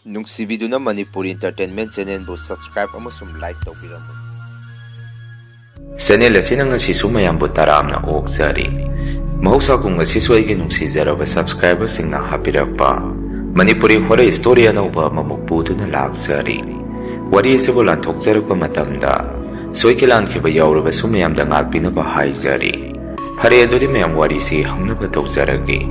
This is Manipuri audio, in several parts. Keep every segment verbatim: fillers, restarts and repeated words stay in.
ꯅꯨꯡꯁꯤꯕꯤꯗꯨꯅ ꯃꯅꯤꯄꯨꯔꯤ Entertainment Channelꯕꯨ subscribe ꯑꯃꯁꯨꯡ like ꯇꯧꯕꯤꯔꯝꯃꯨ꯫ Channel ꯑꯁꯤꯅ ꯉꯁꯤꯁꯨ ꯃꯌꯥꯝꯕꯨ ꯇꯔꯥꯝꯅ ꯑꯣꯛꯆꯔꯤ꯫ ꯃꯍꯧꯁꯥꯒꯨꯝ ꯉꯁꯤꯁꯨ ꯑꯩꯒꯤ ꯅꯨꯡꯁꯤꯖꯔꯕ subscriberꯁꯤꯡꯅ ꯍꯥꯞꯄꯤꯔꯛꯄ ꯃꯅꯤꯄꯨꯔꯤ horror story ꯑꯅꯧꯕ ꯑꯃꯃꯨꯛ ꯄꯨꯗꯨꯅ ꯂꯥꯛꯆꯔꯤ꯫ ꯋꯥꯔꯤ ꯑꯁꯤꯕꯨ ꯂꯥꯟꯊꯣꯛꯆꯔꯛꯄ ꯃꯇꯝꯗ ꯁꯣꯏꯈꯤ ꯂꯥꯟꯈꯤꯕ ꯌꯥꯎꯔꯕꯁꯨ ꯃꯌꯥꯝꯗ ꯉꯥꯛꯄꯤꯅꯕ ꯍꯥꯏꯖꯔꯤ꯫ ꯐꯔꯦ, ꯑꯗꯨꯗꯤ ꯃꯌꯥꯝ ꯋꯥꯔꯤꯁꯤ ꯍꯧꯅꯕ ꯇꯧꯖꯔꯒꯦ꯫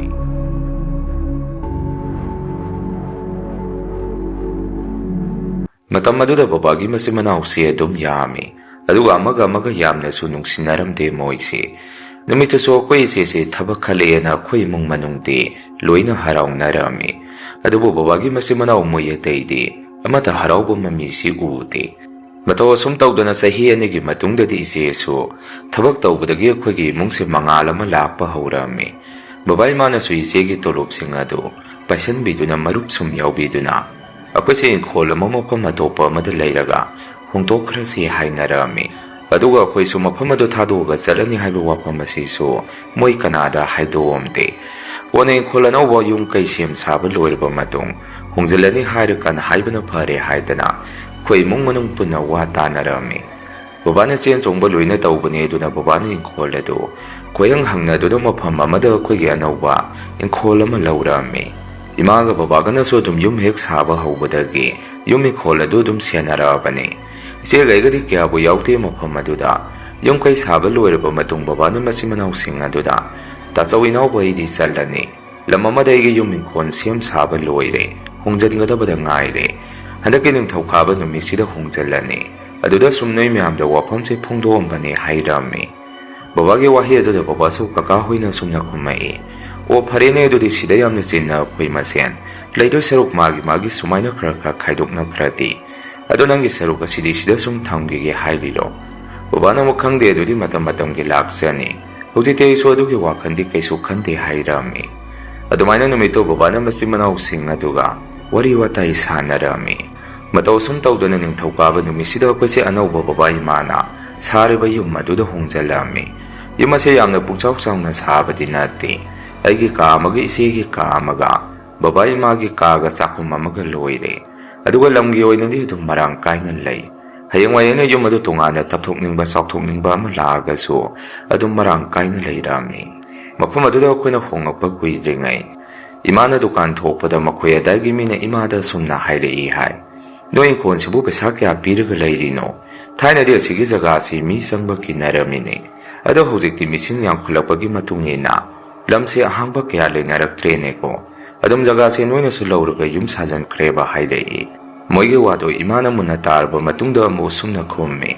ꯃꯇꯝ ꯑꯗꯨꯗ ꯕꯕꯥꯒꯤ ꯃꯆꯤꯟ ꯃꯅꯥꯎꯁꯦ ꯑꯗꯨꯝ ꯌꯥꯝꯃꯤ, ꯑꯗꯨꯒ ꯑꯃꯒ ꯑꯃꯒ ꯌꯥꯝꯅꯁꯨ ꯅꯨꯡꯁꯤꯅꯔꯝꯗꯦ ꯃꯣꯏꯁꯦ꯫ ꯅꯨꯃꯤꯠꯇꯨꯁꯨ ꯑꯩꯈꯣꯏ ꯏꯆꯦꯁꯦ ꯊꯕꯛ ꯈꯜꯂꯛꯑꯦꯅ ꯑꯩꯈꯣꯏ ꯏꯃꯨꯡ ꯃꯅꯨꯡꯗꯤ ꯂꯣꯏꯅ ꯍꯔꯥꯎꯅꯔꯝꯃꯤ꯫ ꯑꯗꯨꯕꯨ ꯕꯕꯥꯒꯤ ꯃꯆꯤꯟ ꯃꯅꯥꯎ ꯃꯣꯏ ꯑꯇꯩꯗꯤ ꯑꯃꯠꯇ ꯍꯔꯥꯎꯕ ꯃꯃꯤꯁꯤ ꯎꯗꯦ꯫ ꯃꯇꯧ ꯑꯁꯨꯝ ꯇꯧꯗꯅ ꯆꯍꯤ ꯑꯅꯤꯒꯤ ꯃꯇꯨꯡꯗꯗꯤ ꯏꯆꯦꯁꯨ ꯊꯕꯛ ꯇꯧꯕꯗꯒꯤ ꯑꯩꯈꯣꯏꯒꯤ ꯏꯃꯨꯡꯁꯦ ꯃꯉꯥꯜ ꯑꯃ ꯂꯥꯛꯄ ꯍꯧꯔꯝꯃꯤ꯫ ꯕꯕꯥ ꯏꯃꯥꯅꯁꯨ ꯏꯆꯦꯒꯤ ꯇꯣꯂꯣꯞꯁꯤꯡ ꯑꯗꯨ ꯄꯥꯏꯁꯟꯕꯤꯗꯨꯅ ꯃꯔꯨꯞ ꯁꯨꯝ ꯌꯥꯎꯕꯤꯗꯨꯅ ꯑꯩꯈꯣꯏꯁꯦ ꯏꯪꯈꯣꯜ ꯑꯃ ꯃꯐꯝ ꯑꯇꯣꯞꯄ ꯑꯃꯗ ꯂꯩꯔꯒ ꯍꯣꯡꯗꯣꯛꯈ꯭ꯔꯁꯤ ꯍꯥꯏꯅꯔꯝꯃꯤ꯫ ꯑꯗꯨꯒ ꯑꯩꯈꯣꯏꯁꯨ ꯃꯐꯝ ꯑꯗꯨ ꯊꯥꯗꯣꯛꯑꯒ ꯆꯠꯂꯅꯤ ꯍꯥꯏꯕ ꯋꯥꯐꯝ ꯑꯁꯤꯁꯨ ꯃꯣꯏ ꯀꯅꯥꯗ ꯍꯥꯏꯗꯣꯛꯑꯝꯗꯦ꯫ ꯀꯣꯟꯅ ꯏꯪꯈꯣꯜ ꯑꯅꯧꯕ ꯌꯨꯝ ꯀꯩ ꯁꯦꯝ ꯁꯥꯕ ꯂꯣꯏꯔꯕ ꯃꯇꯨꯡ ꯍꯣꯡꯖꯤꯜꯂꯅꯤ ꯍꯥꯏꯔꯀꯥꯟꯗ ꯍꯥꯏꯕꯅ ꯐꯔꯦ ꯍꯥꯏꯗꯅ ꯑꯩꯈꯣꯏ ꯏꯃꯨꯡ ꯃꯅꯨꯡ ꯄꯨꯟꯅ ꯋꯥ ꯇꯥꯅꯔꯝꯃꯤ꯫ ꯕꯕꯥꯅ ꯆꯦꯟ ꯆꯣꯡꯕ ꯂꯣꯏꯅ ꯇꯧꯕꯅꯦ, ꯑꯗꯨꯅ ꯕꯕꯥꯅ ꯏꯪꯈꯣꯜ ꯑꯗꯨ ꯈꯣꯏꯔꯪ ꯍꯪꯅꯗꯨꯅ ꯃꯐꯝ ꯑꯃꯗ ꯑꯩꯈꯣꯏꯒꯤ ꯑꯅꯧꯕ ꯏꯪꯈꯣꯜ ꯑꯃ ꯂꯧꯔꯛꯑꯝꯃꯤ꯫ ꯏꯃꯥꯒ ꯕꯕꯥꯒꯅꯁꯨ ꯑꯗꯨꯝ ꯌꯨꯝ ꯍꯦꯛ ꯁꯥꯕ ꯍꯧꯕꯗꯒꯤ ꯌꯨꯝ ꯏꯪꯈꯣꯜ ꯑꯗꯨ ꯑꯗꯨꯝ ꯁꯦꯟꯅꯔꯛꯑꯕꯅꯤ꯫ ꯏꯆꯦꯒ ꯑꯩꯒꯗꯤ ꯀꯌꯥꯕꯨ ꯌꯥꯎꯗꯦ ꯃꯐꯝ ꯑꯗꯨꯗ꯫ ꯌꯨꯝ ꯀꯩ ꯁꯥꯕ ꯂꯣꯏꯔꯕ ꯃꯇꯨꯡ ꯕꯕꯥꯅ ꯃꯆꯤꯟ ꯃꯅꯥꯎꯁꯤꯡ ꯑꯗꯨꯗ, "ꯇꯥꯆꯧ ꯏꯅꯥꯎꯕ, ꯑꯩꯗꯤ ꯆꯠꯂꯅꯤ꯫ ꯂꯝ ꯑꯃꯗ ꯑꯩꯒꯤ ꯌꯨꯝ ꯏꯪꯈꯣꯜ ꯁꯦꯝ ꯁꯥꯕ ꯂꯣꯏꯔꯦ, ꯍꯣꯡꯖꯤꯟꯒꯗꯕꯗ ꯉꯥꯏꯔꯦ꯫ ꯍꯟꯗꯛꯀꯤ ꯅꯤꯡꯊꯧꯀꯥꯕ ꯅꯨꯃꯤꯠꯁꯤꯗ ꯍꯣꯡꯖꯤꯜꯂꯅꯤ꯫ ꯑꯗꯨꯗ ꯁꯨꯝ ꯅꯣꯏ ꯃꯌꯥꯝꯗ ꯋꯥꯐꯝꯁꯦ ꯐꯣꯡꯗꯣꯛꯑꯝꯕꯅꯦ" ꯍꯥꯏꯔꯝꯃꯤ꯫ ꯕꯕꯥꯒꯤ ꯋꯥꯍꯩ ꯑꯗꯨꯗ ꯕꯕꯥꯁꯨ ꯀꯀꯥ ꯍꯣꯏꯅ ꯑꯁꯨꯝꯅ ꯈꯨꯝꯃꯛꯏ, "ꯑꯣ, ꯐꯔꯦꯅꯦ, ꯑꯗꯨꯗꯤ ꯁꯤꯗ ꯌꯥꯝꯅ ꯆꯤꯟꯅ ꯑꯩꯈꯣꯏ ꯃꯁꯦꯟ ꯂꯩꯗꯣꯏ ꯁꯔꯨꯛ ꯃꯥꯒꯤ ꯃꯥꯒꯤ ꯁꯨꯃꯥꯏꯅ ꯈꯔ ꯈꯔ ꯈꯥꯏꯗꯣꯛꯅꯈ꯭ꯔꯗꯤ꯫ ꯑꯗꯣ ꯅꯪꯒꯤ ꯁꯔꯨꯛ ꯑꯁꯤꯗꯤ ꯁꯤꯗ ꯁꯨꯝ ꯊꯝꯈꯤꯒꯦ ꯍꯥꯏꯔꯤꯔꯣ?" ꯕꯕꯥꯅ ꯑꯃꯨꯛ, "ꯈꯪꯗꯦ, ꯑꯗꯨꯗꯤ ꯃꯇꯝ ꯃꯇꯝꯒꯤ ꯂꯥꯛꯆꯅꯤ꯫ ꯍꯧꯖꯤꯛꯇꯤ ꯑꯩꯁꯨ ꯑꯗꯨꯒꯤ ꯋꯥꯈꯜꯗꯤ ꯀꯩꯁꯨ ꯈꯟꯗꯦ" ꯍꯥꯏꯔꯝꯃꯤ꯫ ꯑꯗꯨꯃꯥꯏꯅ ꯅꯨꯃꯤꯠꯇꯣ ꯕꯕꯥꯅ ꯃꯆꯤꯟ ꯃꯅꯥꯎꯁꯤꯡ ꯑꯗꯨꯒ ꯋꯥꯔꯤ ꯋꯥꯇꯥꯏ ꯁꯥꯟꯅꯔꯝꯃꯤ꯫ ꯃꯇꯧ ꯑꯁꯨꯝ ꯇꯧꯗꯅ ꯅꯤꯡꯊꯧꯀꯥꯕ ꯅꯨꯃꯤꯠꯁꯤꯗ ꯑꯩꯈꯣꯏꯁꯦ ꯑꯅꯧꯕ ꯕꯕꯥ ꯏꯃꯥꯅ ꯁꯥꯔꯤꯕ ꯌꯨꯝ ꯑꯗꯨꯗ ꯍꯣꯡꯖꯤꯜꯂꯝꯃꯤ꯫ ꯌꯨꯝ ꯑꯁꯦ ꯌꯥꯝꯅ ꯄꯨꯛꯆꯥꯎ ꯆꯥꯎꯅ ꯁꯥꯕꯗꯤ ꯅꯠꯇꯦ꯫ ꯑꯩꯒꯤ ꯀꯥ ꯑꯃꯒ ꯏꯆꯦꯒꯤ ꯀꯥ ꯑꯃꯒ ꯕꯕꯥ ꯏꯃꯥꯒꯤ ꯀꯥꯒ ꯆꯥꯛꯈꯨꯝ ꯑꯃꯒ ꯂꯣꯏꯔꯦ꯫ ꯑꯗꯨꯒ ꯂꯝꯒꯤ ꯑꯣꯏꯅꯗꯤ ꯑꯗꯨꯝ ꯃꯔꯥꯡ ꯀꯥꯏꯅ ꯂꯩ꯫ ꯍꯌꯦꯡꯋꯥꯏ ꯑꯩꯅ ꯌꯨꯝ ꯑꯗꯨ ꯇꯣꯉꯥꯟꯅ ꯇꯞꯊꯣꯛꯅꯤꯡꯕ, ꯆꯥꯎꯊꯣꯛꯅꯤꯡꯕ ꯑꯃ ꯂꯥꯛꯑꯒꯁꯨ ꯑꯗꯨꯝ ꯃꯔꯥꯡ ꯀꯥꯏꯅ ꯂꯩꯔꯛꯑꯝꯃꯤ꯫ ꯃꯐꯝ ꯑꯗꯨꯗ ꯑꯩꯈꯣꯏꯅ ꯍꯣꯡꯉꯛꯄ ꯀꯨꯏꯗ꯭ꯔꯤꯉꯩ, ꯏꯃꯥꯅ ꯗꯨꯀꯥꯟ ꯊꯣꯛꯄꯗ ꯃꯈꯣꯏ ꯑꯗꯥꯏꯒꯤ ꯃꯤꯅ ꯏꯃꯥꯗ ꯑꯁꯨꯝꯅ ꯍꯥꯏꯔꯛꯏ ꯍꯥꯏ, "ꯅꯣꯏ ꯏꯪꯈꯣꯜꯁꯤꯕꯨ ꯄꯩꯁꯥ ꯀꯌꯥ ꯄꯤꯔꯒ ꯂꯩꯔꯤꯅꯣ? ꯊꯥꯏꯅꯗꯤ ꯑꯁꯤꯒꯤ ꯖꯒꯥꯁꯤ ꯃꯤ ꯆꯪꯕ ꯀꯤꯅꯔꯝꯃꯤꯅꯦ꯫ ꯑꯗꯣ ꯍꯧꯖꯤꯛꯇꯤ ꯃꯤꯁꯤꯡ ꯌꯥꯝꯈꯠꯂꯛꯄꯒꯤ ꯃꯇꯨꯡ ꯏꯟꯅ ꯂꯝꯁꯦ ꯑꯍꯥꯡꯕ ꯀꯌꯥ ꯂꯩꯅꯔꯛꯇ꯭ꯔꯦꯅꯦꯀꯣ꯫ ꯑꯗꯨꯝ ꯖꯒꯥꯁꯦ ꯅꯣꯏꯅꯁꯨ ꯂꯧꯔꯒ ꯌꯨꯝ ꯁꯥꯖꯟꯈ꯭ꯔꯦꯕ" ꯍꯥꯏꯔꯛꯏ꯫ ꯃꯣꯏꯒꯤ ꯋꯥꯗꯣ ꯏꯃꯥꯅ ꯃꯨꯟꯅ ꯇꯥꯔꯕ ꯃꯇꯨꯡꯗ ꯑꯃꯨꯛ ꯑꯁꯨꯝꯅ ꯈꯨꯝꯃꯤ,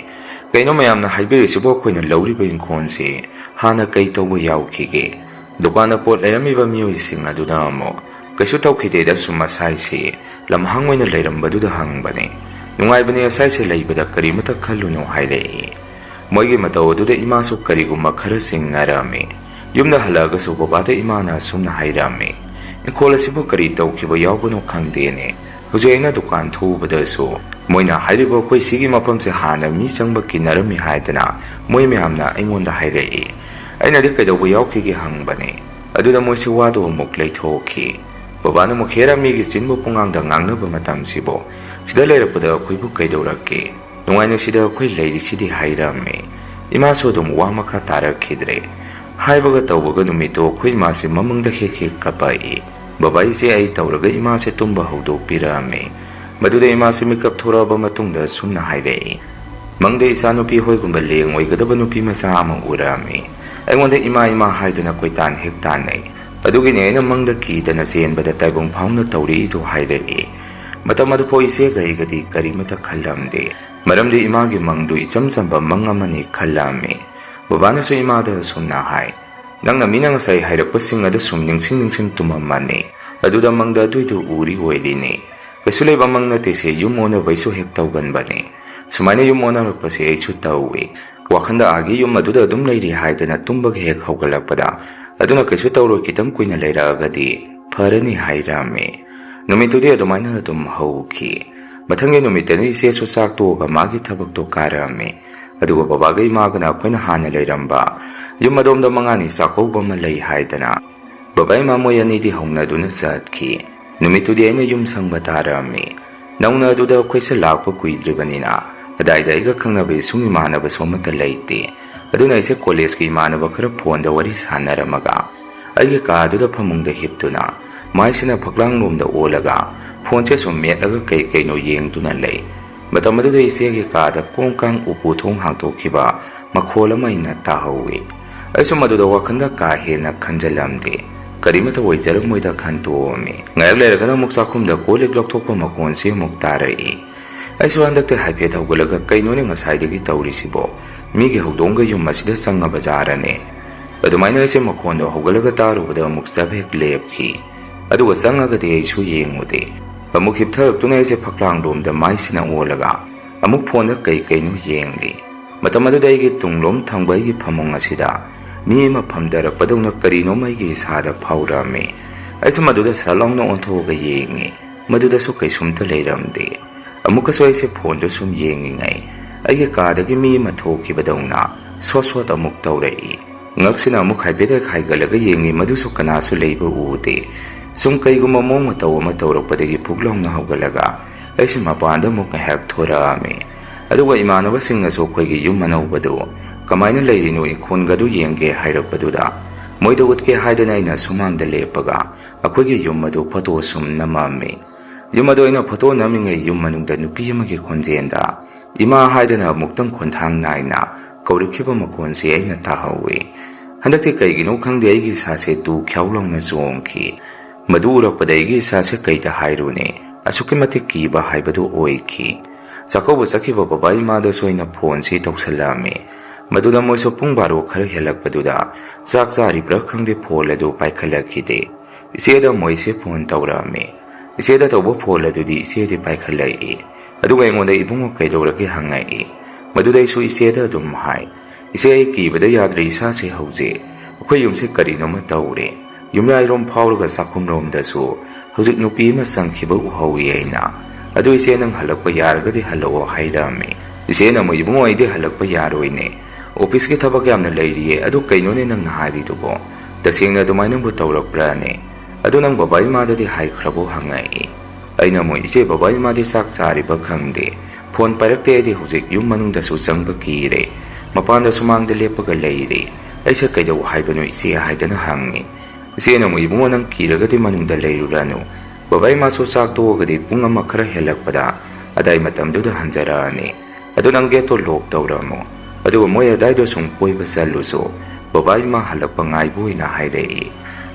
"ꯀꯩꯅꯣ ꯃꯌꯥꯝꯅ ꯍꯥꯏꯕꯤꯔꯤꯁꯤꯕꯨ? ꯑꯩꯈꯣꯏꯅ ꯂꯧꯔꯤꯕ ꯏꯪꯈꯣꯜꯁꯤ ꯍꯥꯟꯅ ꯀꯩ ꯇꯧꯕ ꯌꯥꯎꯈꯤꯒꯦ?" ꯗꯨꯀꯥꯟꯗ ꯄꯣꯠ ꯂꯩꯔꯝꯃꯤꯕ ꯃꯤꯑꯣꯏꯁꯤꯡ ꯑꯗꯨꯗ ꯑꯃꯨꯛ, "ꯀꯩꯁꯨ ꯇꯧꯈꯤꯗꯦꯗ, ꯁꯨꯝ ꯑꯁꯥꯏꯁꯤ ꯂꯝꯍꯥꯡ ꯑꯣꯏꯅ ꯂꯩꯔꯝꯕꯗꯨꯗ ꯍꯪꯕꯅꯤ꯫ ꯅꯨꯡꯉꯥꯏꯕꯅꯤ ꯑꯁꯥꯏꯁꯦ ꯂꯩꯕꯗ, ꯀꯔꯤꯃꯇ ꯈꯜꯂꯨꯅꯨ" ꯍꯥꯏꯔꯛꯏ꯫ ꯃꯣꯏꯒꯤ ꯃꯇꯧ ꯑꯗꯨꯗ ꯏꯃꯥꯁꯨ ꯀꯔꯤꯒꯨꯝꯕ ꯈꯔ ꯆꯤꯡꯅꯔꯝꯃꯤ꯫ ꯌꯨꯝꯗ ꯍꯜꯂꯛꯑꯒꯁꯨ ꯕꯕꯥꯗ ꯏꯃꯥꯅ ꯑꯁꯨꯝꯅ ꯍꯥꯏꯔꯝꯃꯤ, "ꯏꯪꯈꯣꯜ ꯑꯁꯤꯕꯨ ꯀꯔꯤ ꯇꯧꯈꯤꯕ ꯌꯥꯎꯕꯅꯣ ꯈꯪꯗꯦꯅꯦ꯫ ꯍꯧꯖꯤꯛ ꯑꯩꯅ ꯗꯨꯀꯥꯟ ꯊꯣꯛꯎꯕꯗꯁꯨ ꯃꯣꯏꯅ ꯍꯥꯏꯔꯤꯕ ꯑꯩꯈꯣꯏ ꯁꯤꯒꯤ ꯃꯐꯝꯁꯦ ꯍꯥꯟꯅ ꯃꯤ ꯆꯪꯕ ꯀꯤꯅꯔꯝꯃꯤ ꯍꯥꯏꯗꯅ ꯃꯣꯏ ꯃꯌꯥꯝꯅ ꯑꯩꯉꯣꯟꯗ ꯍꯥꯏꯔꯛꯏ꯫ ꯑꯩꯅꯗꯤ ꯀꯩꯗꯧꯕ ꯌꯥꯎꯈꯤꯒꯦ ꯍꯪꯕꯅꯦ꯫ ꯑꯗꯨꯗ ꯃꯣꯏꯁꯦ ꯋꯥꯗꯨ ꯑꯃꯨꯛ ꯂꯩꯊꯣꯛꯈꯤ꯫ ꯕꯕꯥꯅ ꯑꯃꯨꯛ ꯍꯦꯔꯥ ꯃꯤꯒꯤ ꯆꯤꯟꯕ ꯄꯨꯡꯉꯥꯡꯗ ꯉꯥꯡꯅꯕ ꯃꯇꯝꯁꯤꯕꯨ, ꯁꯤꯗ ꯂꯩꯔꯛꯄꯗ ꯑꯩꯈꯣꯏꯕꯨ ꯀꯩꯗꯧꯔꯛꯀꯦ? ꯅꯨꯡꯉꯥꯏꯅ ꯁꯤꯗ ꯑꯩꯈꯣꯏ ꯂꯩꯔꯤꯁꯤꯗꯤ" ꯍꯥꯏꯔꯝꯃꯤ꯫ ꯏꯃꯥꯁꯨ ꯑꯗꯨꯝ ꯋꯥ ꯃꯈꯥ ꯇꯥꯔꯛꯈꯤꯗ꯭ꯔꯦ꯫ ꯍꯥꯏꯕꯒ ꯇꯧꯕꯒ ꯅꯨꯃꯤꯠꯇꯣ ꯑꯩꯈꯣꯏ ꯏꯃꯥꯁꯦ ꯃꯃꯪꯗ ꯍꯦꯛ ꯍꯦꯛ ꯀꯞꯄꯛꯏ꯫ "ꯕꯕꯥ, ꯏꯆꯦ ꯑꯩ ꯇꯧꯔꯒ ꯏꯃꯥꯁꯦ ꯇꯨꯝꯕ ꯍꯧꯗꯣꯛꯄꯤꯔꯛꯑꯝꯃꯤ꯫ ꯃꯗꯨꯗ ꯏꯃꯥꯁꯦ ꯃꯤꯀꯞ ꯊꯣꯔꯛꯑꯕ ꯃꯇꯨꯡꯗ ꯁꯨꯝꯅ ꯍꯥꯏꯔꯛꯏ, 'ꯃꯪꯗ ꯏꯆꯥꯅꯨꯄꯤ ꯍꯣꯏꯒꯨꯝꯕ ꯂꯦꯡ ꯑꯣꯏꯒꯗꯕ ꯅꯨꯄꯤ ꯃꯆꯥ ꯑꯃ ꯎꯔꯛꯑꯝꯃꯤ꯫ ꯑꯩꯉꯣꯟꯗ ꯏꯃꯥ ꯏꯃꯥ ꯍꯥꯏꯗꯨꯅ ꯀꯣꯏꯇꯥꯟ ꯍꯦꯛ ꯇꯥꯟꯅꯩ꯫ ꯑꯗꯨꯒꯤꯅꯦ ꯑꯩꯅ ꯃꯪꯗ ꯀꯤꯗꯅ ꯆꯦꯟꯕꯗ ꯇꯥꯏꯕꯪ ꯐꯥꯎꯅ ꯇꯧꯔꯛꯏꯗꯣ' ꯍꯥꯏꯔꯛꯏ꯫ ꯃꯇꯝ ꯑꯗꯨꯐꯥꯎ ꯏꯆꯦꯒ ꯑꯩꯒꯗꯤ ꯀꯔꯤꯃꯇ ꯈꯜꯂꯝꯗꯦ꯫ ꯃꯔꯝꯗꯤ ꯏꯃꯥꯒꯤ ꯃꯪꯗꯨ ꯏꯆꯝ ꯆꯝꯕ ꯃꯪ ꯑꯃꯅꯤ ꯈꯜꯂꯝꯃꯤ꯫ ꯕꯕꯥꯅꯁꯨ ꯏꯃꯥꯗ ꯑꯁꯨꯝꯅ ꯍꯥꯏ, "ꯅꯪꯅ ꯃꯤꯅ ꯉꯁꯥꯏ ꯍꯥꯏꯔꯛꯄꯁꯤꯡ ꯑꯗꯨ ꯁꯨꯝ ꯅꯤꯡꯁꯤꯡ ꯅꯤꯡꯁꯤꯡ ꯇꯨꯝꯃꯝꯃꯅꯤ꯫ ꯑꯗꯨꯗ ꯃꯪꯗ ꯑꯗꯨꯏꯗꯨ ꯎꯔꯤ ꯑꯣꯏꯔꯤꯅꯤ꯫ ꯀꯩꯁꯨ ꯂꯩꯕ ꯃꯪ ꯅꯠꯇꯦꯁꯦ, ꯌꯨꯝ ꯑꯣꯟꯅꯕꯩꯁꯨ ꯍꯦꯛ ꯇꯧꯒꯟꯕꯅꯤ꯫ ꯁꯨꯃꯥꯏꯅ ꯌꯨꯝ ꯑꯣꯟꯅꯔꯛꯄꯁꯦ ꯑꯩꯁꯨ ꯇꯧꯏ꯫ ꯋꯥꯈꯟꯗ ꯑꯥꯒꯤ ꯌꯨꯝ ꯑꯗꯨꯗ ꯑꯗꯨꯝ ꯂꯩꯔꯤ ꯍꯥꯏꯗꯅ ꯇꯨꯝꯕꯒ ꯍꯦꯛ ꯍꯧꯒꯠꯂꯛꯄꯗ, ꯑꯗꯨꯅ ꯀꯩꯁꯨ ꯇꯧꯔꯣꯏ, ꯈꯤꯇꯪ ꯀꯨꯏꯅ ꯂꯩꯔꯛꯑꯒꯗꯤ ꯐꯔꯅꯤ" ꯍꯥꯏꯔꯝꯃꯤ꯫ ꯅꯨꯃꯤꯠꯇꯨꯗꯤ ꯑꯗꯨꯃꯥꯏꯅ ꯑꯗꯨꯝ ꯍꯧꯈꯤ꯫ ꯃꯊꯪꯒꯤ ꯅꯨꯃꯤꯠꯇꯅ ꯏꯆꯦꯁꯨ ꯆꯥꯛ ꯇꯣꯛꯑꯒ ꯃꯥꯒꯤ ꯊꯕꯛꯇꯣ ꯀꯥꯔꯛꯑꯝꯃꯤ꯫ ꯑꯗꯨꯒ ꯕꯕꯥꯒ ꯏꯃꯥꯒꯅ ꯑꯩꯈꯣꯏꯅ ꯍꯥꯟꯅ ꯂꯩꯔꯝꯕ ꯌꯨꯝ ꯑꯗꯣꯝꯗ ꯃꯉꯥꯅꯤ ꯆꯥꯛꯀꯧꯕ ꯑꯃ ꯂꯩ ꯍꯥꯏꯗꯅ ꯕꯕꯥ ꯏꯃꯥ ꯃꯣꯏ ꯑꯅꯤꯗꯤ ꯍꯧꯅꯗꯨꯅ ꯆꯠꯈꯤ꯫ ꯅꯨꯃꯤꯠꯇꯨꯗꯤ ꯑꯩꯅ ꯌꯨꯝ ꯁꯪꯕ ꯇꯥꯔꯝꯃꯤ꯫ ꯅꯧꯅ ꯑꯗꯨꯗ ꯑꯩꯈꯣꯏꯁꯦ ꯂꯥꯛꯄ ꯀꯨꯏꯗ꯭ꯔꯤꯕꯅꯤꯅ ꯑꯗꯥꯏꯗ ꯑꯩꯒ ꯈꯪꯅꯕ ꯏꯁꯨꯡ ꯏꯃꯥꯟꯅꯕꯁꯨ ꯑꯃꯠꯇ ꯂꯩꯇꯦ꯫ ꯑꯗꯨꯅ ꯑꯩꯁꯦ ꯀꯣꯂꯦꯖꯀꯤ ꯏꯃꯥꯟꯅꯕ ꯈꯔ ꯐꯣꯟꯗ ꯋꯥꯔꯤ ꯁꯥꯟꯅꯔꯝꯃꯒ ꯑꯩꯒꯤ ꯀꯥꯗꯨꯗ ꯐꯃꯨꯡꯗ ꯍꯤꯞꯇꯨꯅ ꯃꯥꯏꯁꯤꯅ ꯐꯛꯂꯥꯡꯂꯣꯝꯗ ꯑꯣꯜꯂꯒ ꯐꯣꯟꯁꯦ ꯁꯨꯝ ꯃꯦꯠꯂꯒ ꯀꯩ ꯀꯩꯅꯣ ꯌꯦꯡꯗꯨꯅ ꯂꯩ꯫ ꯃꯇꯝ ꯑꯗꯨꯗ ꯏꯆꯦꯒꯤ ꯀꯥꯗ ꯀꯣꯡ ꯀꯥꯡ ꯎꯄꯨ ꯊꯣꯡ ꯍꯥꯡꯗꯣꯛꯈꯤꯕ ꯃꯈꯣꯜ ꯑꯃ ꯑꯩꯅ ꯇꯥꯍꯧꯏ꯫ ꯑꯩꯁꯨ ꯃꯗꯨꯗ ꯋꯥꯈꯜꯗ ꯀꯥ ꯍꯦꯟꯅ ꯈꯟꯖꯜꯂꯝꯗꯦ꯫ ꯀꯔꯤꯃꯠꯇ ꯑꯣꯏꯖꯔꯝꯃꯣꯏꯗ ꯈꯟꯇꯣꯛꯑꯝꯃꯤ꯫ ꯉꯥꯏꯍꯥꯛ ꯂꯩꯔꯒꯅ ꯑꯃꯨꯛ ꯆꯥꯛꯈꯨꯝꯗ ꯀꯣꯜ ꯂꯤꯛ ꯂꯧꯊꯣꯛꯄ ꯃꯈꯣꯟꯁꯤ ꯑꯃꯨꯛ ꯇꯥꯔꯛꯏ꯫ ꯑꯩꯁꯨ ꯍꯟꯗꯛꯇꯤ ꯍꯥꯏꯐꯦꯠ ꯍꯧꯒꯠꯂꯒ ꯀꯩꯅꯣꯅꯦ ꯉꯁꯥꯏꯗꯒꯤ ꯇꯧꯔꯤꯁꯤꯕꯣ? ꯃꯤꯒꯤ ꯍꯧꯗꯣꯡꯒ ꯌꯨꯝ ꯑꯁꯤꯗ ꯆꯪꯉꯕ ꯖꯥꯔꯅꯦ? ꯑꯗꯨꯃꯥꯏꯅ ꯑꯩꯁꯦ ꯃꯈꯣꯟꯗꯣ ꯍꯧꯒꯠꯂꯒ ꯇꯥꯔꯨꯕꯗ ꯑꯃꯨꯛ ꯆꯞ ꯍꯦꯛ ꯂꯦꯞꯈꯤ꯫ ꯑꯗꯨꯒ ꯆꯪꯉꯒꯗꯤ ꯑꯩꯁꯨ ꯌꯦꯡꯉꯨꯗꯦ꯫ ꯑꯃꯨꯛ ꯍꯤꯞꯊꯔꯛꯇꯨꯅ ꯑꯩꯁꯦ ꯐꯛꯂꯥꯡꯂꯣꯝꯗ ꯃꯥꯏꯁꯤꯅ ꯑꯣꯜꯂꯒ ꯑꯃꯨꯛ ꯐꯣꯟꯗ ꯀꯩ ꯀꯩꯅꯣ ꯌꯦꯡꯂꯤ꯫ ꯃꯇꯝ ꯑꯗꯨꯗ ꯑꯩꯒꯤ ꯇꯨꯡꯂꯣꯝ ꯊꯪꯕ ꯑꯩꯒꯤ ꯐꯃꯨꯡ ꯑꯁꯤꯗ ꯃꯤ ꯑꯃ ꯐꯝꯊꯔꯛꯄꯗꯧꯅ ꯀꯔꯤꯅꯣꯝ ꯑꯩꯒꯤ ꯏꯁꯥꯗ ꯐꯥꯎꯔꯛꯑꯝꯃꯤ꯫ ꯑꯩꯁꯨ ꯃꯗꯨꯗ ꯁꯠ ꯂꯥꯎꯅ ꯑꯣꯟꯊꯣꯛꯑꯒ ꯌꯦꯡꯉꯤ꯫ ꯃꯗꯨꯗꯁꯨ ꯀꯩꯁꯨꯝꯇ ꯂꯩꯔꯝꯗꯦ꯫ ꯑꯃꯨꯛꯀꯁꯨ ꯑꯩꯁꯦ ꯐꯣꯟꯗꯨ ꯁꯨꯝ ꯌꯦꯡꯉꯤꯉꯩ ꯑꯩꯒꯤ ꯀꯥꯗꯒꯤ ꯃꯤ ꯑꯃ ꯊꯣꯛꯈꯤꯕꯗꯧꯅ ꯁꯣꯠ ꯁꯣꯠ ꯑꯃꯨꯛ ꯇꯧꯔꯛꯏ꯫ ꯉꯛꯁꯤꯅ ꯑꯃꯨꯛ ꯍꯥꯏꯐꯦꯠ ꯍꯦꯛ ꯍꯥꯏꯒꯠꯂꯒ ꯌꯦꯡꯉꯤ, ꯃꯗꯨꯁꯨ ꯀꯅꯥꯁꯨ ꯂꯩꯕ ꯎꯗꯦ꯫ ꯁꯨꯝ ꯀꯩꯒꯨꯝꯕ ꯃꯑꯣꯡ ꯃꯇꯧ ꯑꯃ ꯇꯧꯔꯛꯄꯗꯒꯤ ꯐꯨꯛ ꯂꯥꯎꯅ ꯍꯧꯒꯠꯂꯒ ꯑꯩꯁꯦ ꯃꯄꯥꯟꯗ ꯑꯃꯨꯛ ꯉꯥꯏꯍꯥꯛ ꯊꯣꯔꯛꯑꯝꯃꯤ꯫ ꯑꯗꯨꯒ ꯏꯃꯥꯟꯅꯕꯁꯤꯡꯅꯁꯨ ꯑꯩꯈꯣꯏꯒꯤ ꯌꯨꯝ ꯑꯅꯧꯕꯗꯨ ꯀꯃꯥꯏꯅ ꯂꯩꯔꯤꯅꯣ, ꯏꯪꯈꯣꯜꯒꯗꯨ ꯌꯦꯡꯒꯦ ꯍꯥꯏꯔꯛꯄꯗꯨꯗ ꯃꯣꯏꯗ ꯎꯠꯀꯦ ꯍꯥꯏꯗꯅ ꯑꯩꯅ ꯁꯨꯃꯥꯡꯗ ꯂꯦꯞꯄꯒ ꯑꯩꯈꯣꯏꯒꯤ ꯌꯨꯝ ꯑꯗꯨ ꯐꯣꯇꯣ ꯁꯨꯝ ꯅꯝꯃꯝꯃꯤ꯫ ꯌꯨꯝ ꯑꯗꯨ ꯑꯩꯅ ꯐꯣꯇꯣ ꯅꯝꯃꯤꯉꯩ ꯌꯨꯝ ꯃꯅꯨꯡꯗ ꯅꯨꯄꯤ ꯑꯃꯒꯤ ꯈꯣꯟꯖꯦꯜꯗ "ꯏꯃꯥ" ꯍꯥꯏꯗꯅ ꯑꯃꯨꯛꯇꯪ ꯈꯣꯟꯊꯥꯡ ꯅꯥꯏꯅ ꯀꯧꯔꯛꯈꯤꯕ ꯃꯈꯣꯟꯁꯤ ꯑꯩꯅ ꯇꯥꯍꯧꯏ꯫ ꯍꯟꯗꯛꯇꯤ ꯀꯩꯒꯤꯅꯣ ꯈꯪꯗꯦ, ꯑꯩꯒꯤ ꯏꯁꯥꯁꯦ ꯇꯨ ꯈ꯭ꯌꯥꯎ ꯂꯥꯎꯅ ꯆꯣꯡꯈꯤ꯫ ꯃꯗꯨ ꯎꯔꯛꯄꯗ ꯑꯩꯒꯤ ꯏꯁꯥꯁꯦ ꯀꯩꯗ ꯍꯥꯏꯔꯨꯅꯤ, ꯑꯁꯨꯛꯀꯤ ꯃꯇꯤꯛ ꯀꯤꯕ ꯍꯥꯏꯕꯗꯨ ꯑꯣꯏꯈꯤ꯫ ꯆꯥꯛꯀꯧꯕ ꯆꯠꯈꯤꯕ ꯕꯕꯥ ꯏꯃꯥꯗꯁꯨ ꯑꯩꯅ ꯐꯣꯟꯁꯤ ꯇꯧꯁꯜꯂꯛꯑꯝꯃꯤ꯫ ꯃꯗꯨꯗ ꯃꯣꯏꯁꯨ ꯄꯨꯡ ꯕꯥꯔꯣ ꯈꯔ ꯍꯦꯜꯂꯛꯄꯗꯨꯗ ꯆꯥꯛ ꯆꯥꯔꯤꯕ꯭ꯔꯥ ꯈꯪꯗꯦ, ꯐꯣꯟ ꯑꯗꯨ ꯄꯥꯏꯈꯠꯂꯛꯈꯤꯗꯦ꯫ ꯏꯆꯦꯗ ꯃꯣꯏꯁꯦ ꯐꯣꯟ ꯇꯧꯔꯛꯑꯝꯃꯤ꯫ ꯏꯆꯦꯗ ꯇꯧꯕ ꯐꯣꯟ ꯑꯗꯨꯗꯤ ꯏꯆꯦꯗꯤ ꯄꯥꯏꯈꯠꯂꯛꯏ꯫ ꯑꯗꯨꯒ ꯑꯩꯉꯣꯟꯗ "ꯏꯕꯨꯡꯉꯣ ꯀꯩꯗꯧꯔꯒꯦ?" ꯍꯪꯉꯛꯏ꯫ ꯃꯗꯨꯗ ꯑꯩꯁꯨ ꯏꯆꯦꯗ ꯑꯗꯨꯝ ꯍꯥꯏ, "ꯏꯆꯦ, ꯑꯩ ꯀꯤꯕꯗ ꯌꯥꯗ꯭ꯔꯦ, ꯏꯁꯥꯁꯦ ꯍꯧꯖꯤꯛ꯫ ꯑꯩꯈꯣꯏ ꯌꯨꯝꯁꯦ ꯀꯔꯤꯅꯣꯃ ꯇꯧꯔꯦ꯫ ꯌꯨꯝꯌꯥꯏꯔꯣꯝ ꯐꯥꯎꯔꯒ ꯆꯥꯛꯈꯨꯝꯂꯣꯝꯗꯁꯨ ꯍꯧꯖꯤꯛ ꯅꯨꯄꯤ ꯑꯃ ꯆꯪꯈꯤꯕ ꯎꯍꯧꯏ ꯑꯩꯅ꯫ ꯑꯗꯨ ꯏꯆꯦ, ꯅꯪ ꯍꯜꯂꯛꯄ ꯌꯥꯔꯒꯗꯤ ꯍꯜꯂꯛꯑꯣ" ꯍꯥꯏꯔꯛꯑꯝꯃꯤ꯫ ꯏꯆꯦꯅ ꯑꯃꯨꯛ, "ꯏꯕꯨꯡꯉꯣ, ꯑꯩꯗꯤ ꯍꯜꯂꯛꯄ ꯌꯥꯔꯣꯏꯅꯦ꯫ ꯑꯣꯐꯤꯁꯀꯤ ꯊꯕꯛ ꯌꯥꯝꯅ ꯂꯩꯔꯤꯌꯦ꯫ ꯑꯗꯨ ꯀꯩꯅꯣꯅꯦ ꯅꯪꯅ ꯍꯥꯏꯔꯤꯗꯨꯕꯣ? "ꯇꯁꯦꯡꯅ ꯑꯗꯨꯃꯥꯏꯅꯕꯨ ꯇꯧꯔꯛꯄ꯭ꯔꯥꯅꯦ? ꯑꯗꯨ ꯅꯪ ꯕꯕꯥ ꯏꯃꯥꯗꯗꯤ ꯍꯥꯏꯈ꯭ꯔꯕꯣ?" ꯍꯪꯉꯛꯏ꯫ ꯑꯩꯅ ꯑꯃꯨꯛ, "ꯏꯆꯦ, ꯕꯕꯥ ꯏꯃꯥꯗꯤ ꯆꯥꯛ ꯆꯥꯔꯤꯕ ꯈꯪꯗꯦ, ꯐꯣꯟ ꯄꯥꯏꯔꯛꯇꯦ, ꯑꯩꯗꯤ ꯍꯧꯖꯤꯛ ꯌꯨꯝ ꯃꯅꯨꯡꯗꯁꯨ ꯆꯪꯕ ꯀꯤꯔꯦ, ꯃꯄꯥꯟꯗ ꯁꯨꯃꯥꯡꯗ ꯂꯦꯞꯄꯒ ꯂꯩꯔꯦ, ꯑꯩꯁꯦ ꯀꯩꯗꯧ ꯍꯥꯏꯕꯅꯣ ꯏꯆꯦ?" ꯍꯥꯏꯗꯅ ꯍꯪꯉꯤ꯫ ꯏꯆꯦꯅ ꯑꯃꯨꯛ, "ꯏꯕꯨꯡꯉꯣ, ꯅꯪ ꯀꯤꯔꯒꯗꯤ ꯃꯅꯨꯡꯗ ꯂꯩꯔꯨꯔꯅꯨ, ꯕꯕꯥ ꯏꯃꯥꯁꯨ ꯆꯥꯛ ꯇꯣꯛꯑꯒꯗꯤ ꯄꯨꯡ ꯑꯃ ꯈꯔ ꯍꯦꯜꯂꯛꯄꯗ ꯑꯗꯥꯏ ꯃꯇꯝꯗꯨꯗ ꯍꯟꯖꯔꯛꯑꯅꯤ꯫ ꯑꯗꯨ ꯅꯪ ꯒꯦꯠꯇꯣ ꯂꯣꯛ ꯇꯧꯔꯝꯃꯣ, ꯑꯗꯨꯒ ꯃꯣꯏ ꯑꯗꯥꯏꯗꯣ ꯁꯨꯝ ꯀꯣꯏꯕ ꯆꯠꯂꯨꯁꯨ, ꯕꯕꯥ ꯏꯃꯥ ꯍꯜꯂꯛꯄ ꯉꯥꯏꯕ ꯑꯣꯏꯅ" ꯍꯥꯏꯔꯛꯏ꯫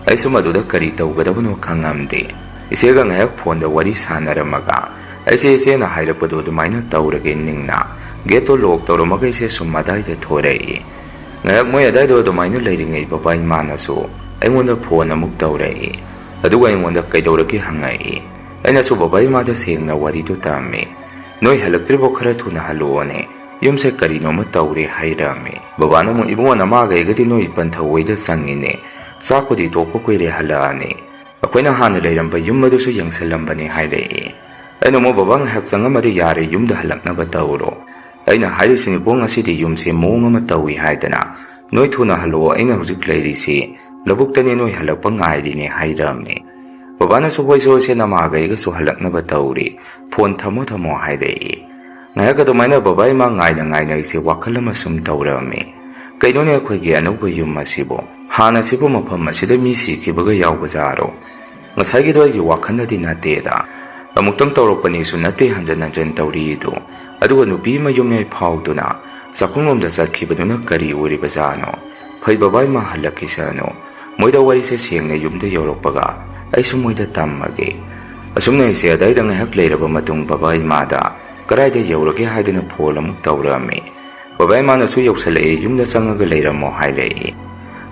ꯑꯩꯁꯨ ꯃꯗꯨꯗ ꯀꯔꯤ ꯇꯧꯒꯗꯕꯅꯣ ꯈꯪꯉꯝꯗꯦ꯫ ꯏꯆꯦꯒ ꯉꯥꯏꯍꯥꯛ ꯐꯣꯟꯗ ꯋꯥꯔꯤ ꯁꯥꯟꯅꯔꯝꯃꯒ, ꯑꯩꯁꯦ ꯏꯆꯦꯅ ꯍꯥꯏꯔꯛꯄꯗꯣ ꯑꯗꯨꯃꯥꯏꯅ ꯇꯧꯔꯒꯦ ꯅꯤꯡꯅ, ꯒꯦꯠꯇꯣ ꯂꯣꯛ ꯇꯧꯔꯝꯃꯒ ꯏꯆꯦ ꯁꯨꯝ ꯑꯗꯥꯏꯗ ꯊꯣꯔꯛꯏ꯫ ꯉꯥꯏꯍꯥꯛ ꯃꯣꯏ ꯑꯗꯥꯏꯗꯣ ꯑꯗꯨꯃꯥꯏꯅ ꯂꯩꯔꯤꯉꯩ ꯕꯕꯥ ꯏꯃꯥꯅꯁꯨ ꯑꯩꯉꯣꯟꯗ ꯐꯣꯟ ꯑꯃꯨꯛ ꯇꯧꯔꯛꯏ꯫ ꯑꯗꯨꯒ ꯑꯩꯉꯣꯟꯗ ꯀꯩꯗꯧꯔꯒꯦ ꯍꯪꯉꯛꯏ꯫ ꯑꯩꯅꯁꯨ ꯕꯕꯥ ꯏꯃꯥꯗ ꯁꯦꯡꯅ ꯋꯥꯔꯤꯗꯨ ꯇꯝꯃꯤ꯫ "ꯅꯣꯏ ꯍꯜꯂꯛꯇ꯭ꯔꯤꯕꯣ? ꯈꯔ ꯊꯨꯅ ꯍꯜꯂꯛꯑꯣꯅꯦ, ꯌꯨꯝꯁꯦ ꯀꯔꯤꯅꯣꯃ ꯇꯧꯔꯦ" ꯍꯥꯏꯔꯝꯃꯤ꯫ ꯕꯕꯥꯅ ꯑꯃꯨꯛ, "ꯏꯕꯨꯡꯉꯣ, ꯅꯃꯥꯒꯩꯒꯗꯤ ꯅꯣꯏ ꯄꯟꯊꯧ ꯍꯣꯏꯗ ꯆꯪꯉꯤꯅꯦ, ꯆꯥꯛꯄꯨꯗꯤ ꯇꯣꯛꯄ ꯀꯨꯏꯔꯦ, ꯍꯜꯂꯛꯑꯅꯤ꯫ ꯑꯩꯈꯣꯏꯅ ꯍꯥꯟꯅ ꯂꯩꯔꯝꯕ ꯌꯨꯝ ꯑꯗꯨꯁꯨ ꯌꯦꯡꯁꯜꯂꯝꯕꯅꯤ" ꯍꯥꯏꯔꯛꯏ꯫ ꯑꯩꯅ ꯑꯃꯨꯛ, "ꯕꯕꯥ ꯉꯥꯏꯍꯥꯛ ꯆꯪꯉꯝꯃꯗꯤ ꯌꯥꯔꯦ, ꯌꯨꯝꯗ ꯍꯜꯂꯛꯅꯕ ꯇꯧꯔꯣ꯫ ꯑꯩꯅ ꯍꯥꯏꯔꯤꯁꯤꯅꯤꯀꯣ, ꯉꯁꯤꯗꯤ ꯌꯨꯝꯁꯦ ꯃꯑꯣꯡ ꯑꯃ ꯇꯧꯏ ꯍꯥꯏꯗꯅ, ꯅꯣꯏ ꯊꯨꯅ ꯍꯜꯂꯛꯑꯣ, ꯑꯩꯅ ꯍꯧꯖꯤꯛ ꯂꯩꯔꯤꯁꯤ ꯂꯧꯕꯨꯛꯇꯅꯦ, ꯅꯣꯏ ꯍꯜꯂꯛꯄ ꯉꯥꯏꯔꯤꯅꯦ" ꯍꯥꯏꯔꯝꯃꯤ꯫ ꯕꯕꯥꯅꯁꯨ, "ꯍꯣꯏꯁꯦ, ꯍꯣꯏꯁꯦ, ꯅꯃꯥꯒꯩꯒꯁꯨ ꯍꯜꯂꯛꯅꯕ ꯇꯧꯔꯤ, ꯐꯣꯟ ꯊꯝꯃꯣ ꯊꯝꯃꯣ" ꯍꯥꯏꯔꯛꯏ꯫ ꯉꯥꯏꯍꯥꯛ ꯑꯗꯨꯃꯥꯏꯅ ꯕꯕꯥ ꯏꯃꯥ ꯉꯥꯏꯅ ꯉꯥꯏꯅ ꯑꯩꯁꯦ ꯋꯥꯈꯜ ꯑꯃ ꯁꯨꯝ ꯇꯧꯔꯝꯃꯤ꯫ ꯀꯩꯅꯣꯅꯦ ꯑꯩꯈꯣꯏꯒꯤ ꯑꯅꯧꯕ ꯌꯨꯝ ꯑꯁꯤꯕꯨ? ꯍꯥꯟꯅꯁꯤꯕꯨ ꯃꯐꯝ ꯑꯁꯤꯗ ꯃꯤ ꯁꯤꯈꯤꯕꯒ ꯌꯥꯎꯕꯖꯥꯔꯣ? ꯉꯁꯥꯏꯒꯤꯗꯣ ꯑꯩꯒꯤ ꯋꯥꯈꯜꯅꯗꯤ ꯅꯠꯇꯦꯗ꯫ ꯑꯃꯨꯛꯇꯪ ꯇꯧꯔꯛꯄꯅꯤꯁꯨ ꯅꯠꯇꯦ ꯍꯟꯖꯟ ꯍꯟꯖꯟ ꯇꯧꯔꯤꯗꯣ꯫ ꯑꯗꯨꯒ ꯅꯨꯄꯤ ꯑꯃ ꯌꯨꯝꯌꯥꯏ ꯐꯥꯎꯗꯨꯅ ꯆꯥꯛꯈꯨꯝꯂꯣꯝꯗ ꯆꯠꯈꯤꯕꯗꯨꯅ ꯀꯔꯤ ꯑꯣꯏꯔꯤꯕꯖꯥꯠꯅꯣ? ꯐꯩ ꯕꯕꯥ ꯏꯃꯥ ꯍꯜꯂꯛꯈꯤꯁꯅꯨ꯫ ꯃꯣꯏꯗ ꯋꯥꯔꯤꯁꯦ ꯁꯦꯡꯅ ꯌꯨꯝꯗ ꯌꯧꯔꯛꯄꯒ ꯑꯩꯁꯨ ꯃꯣꯏꯗ ꯇꯝꯃꯒꯦ꯫ ꯑꯁꯨꯝꯅ ꯑꯩꯁꯦ ꯑꯗꯥꯏꯗ ꯉꯥꯏꯍꯥꯛ ꯂꯩꯔꯕ ꯃꯇꯨꯡ ꯕꯕꯥ ꯏꯃꯥꯗ ꯀꯗꯥꯏꯗ ꯌꯧꯔꯒꯦ ꯍꯥꯏꯗꯅ ꯐꯣꯟ ꯑꯃꯨꯛ ꯇꯧꯔꯛꯑꯝꯃꯤ꯫ ꯕꯕꯥ ꯏꯃꯥꯅꯁꯨ ꯌꯧꯁꯜꯂꯛꯑꯦ, ꯌꯨꯝꯗ ꯆꯪꯉꯒ ꯂꯩꯔꯝꯃꯣ ꯍꯥꯏꯔꯛꯏ꯫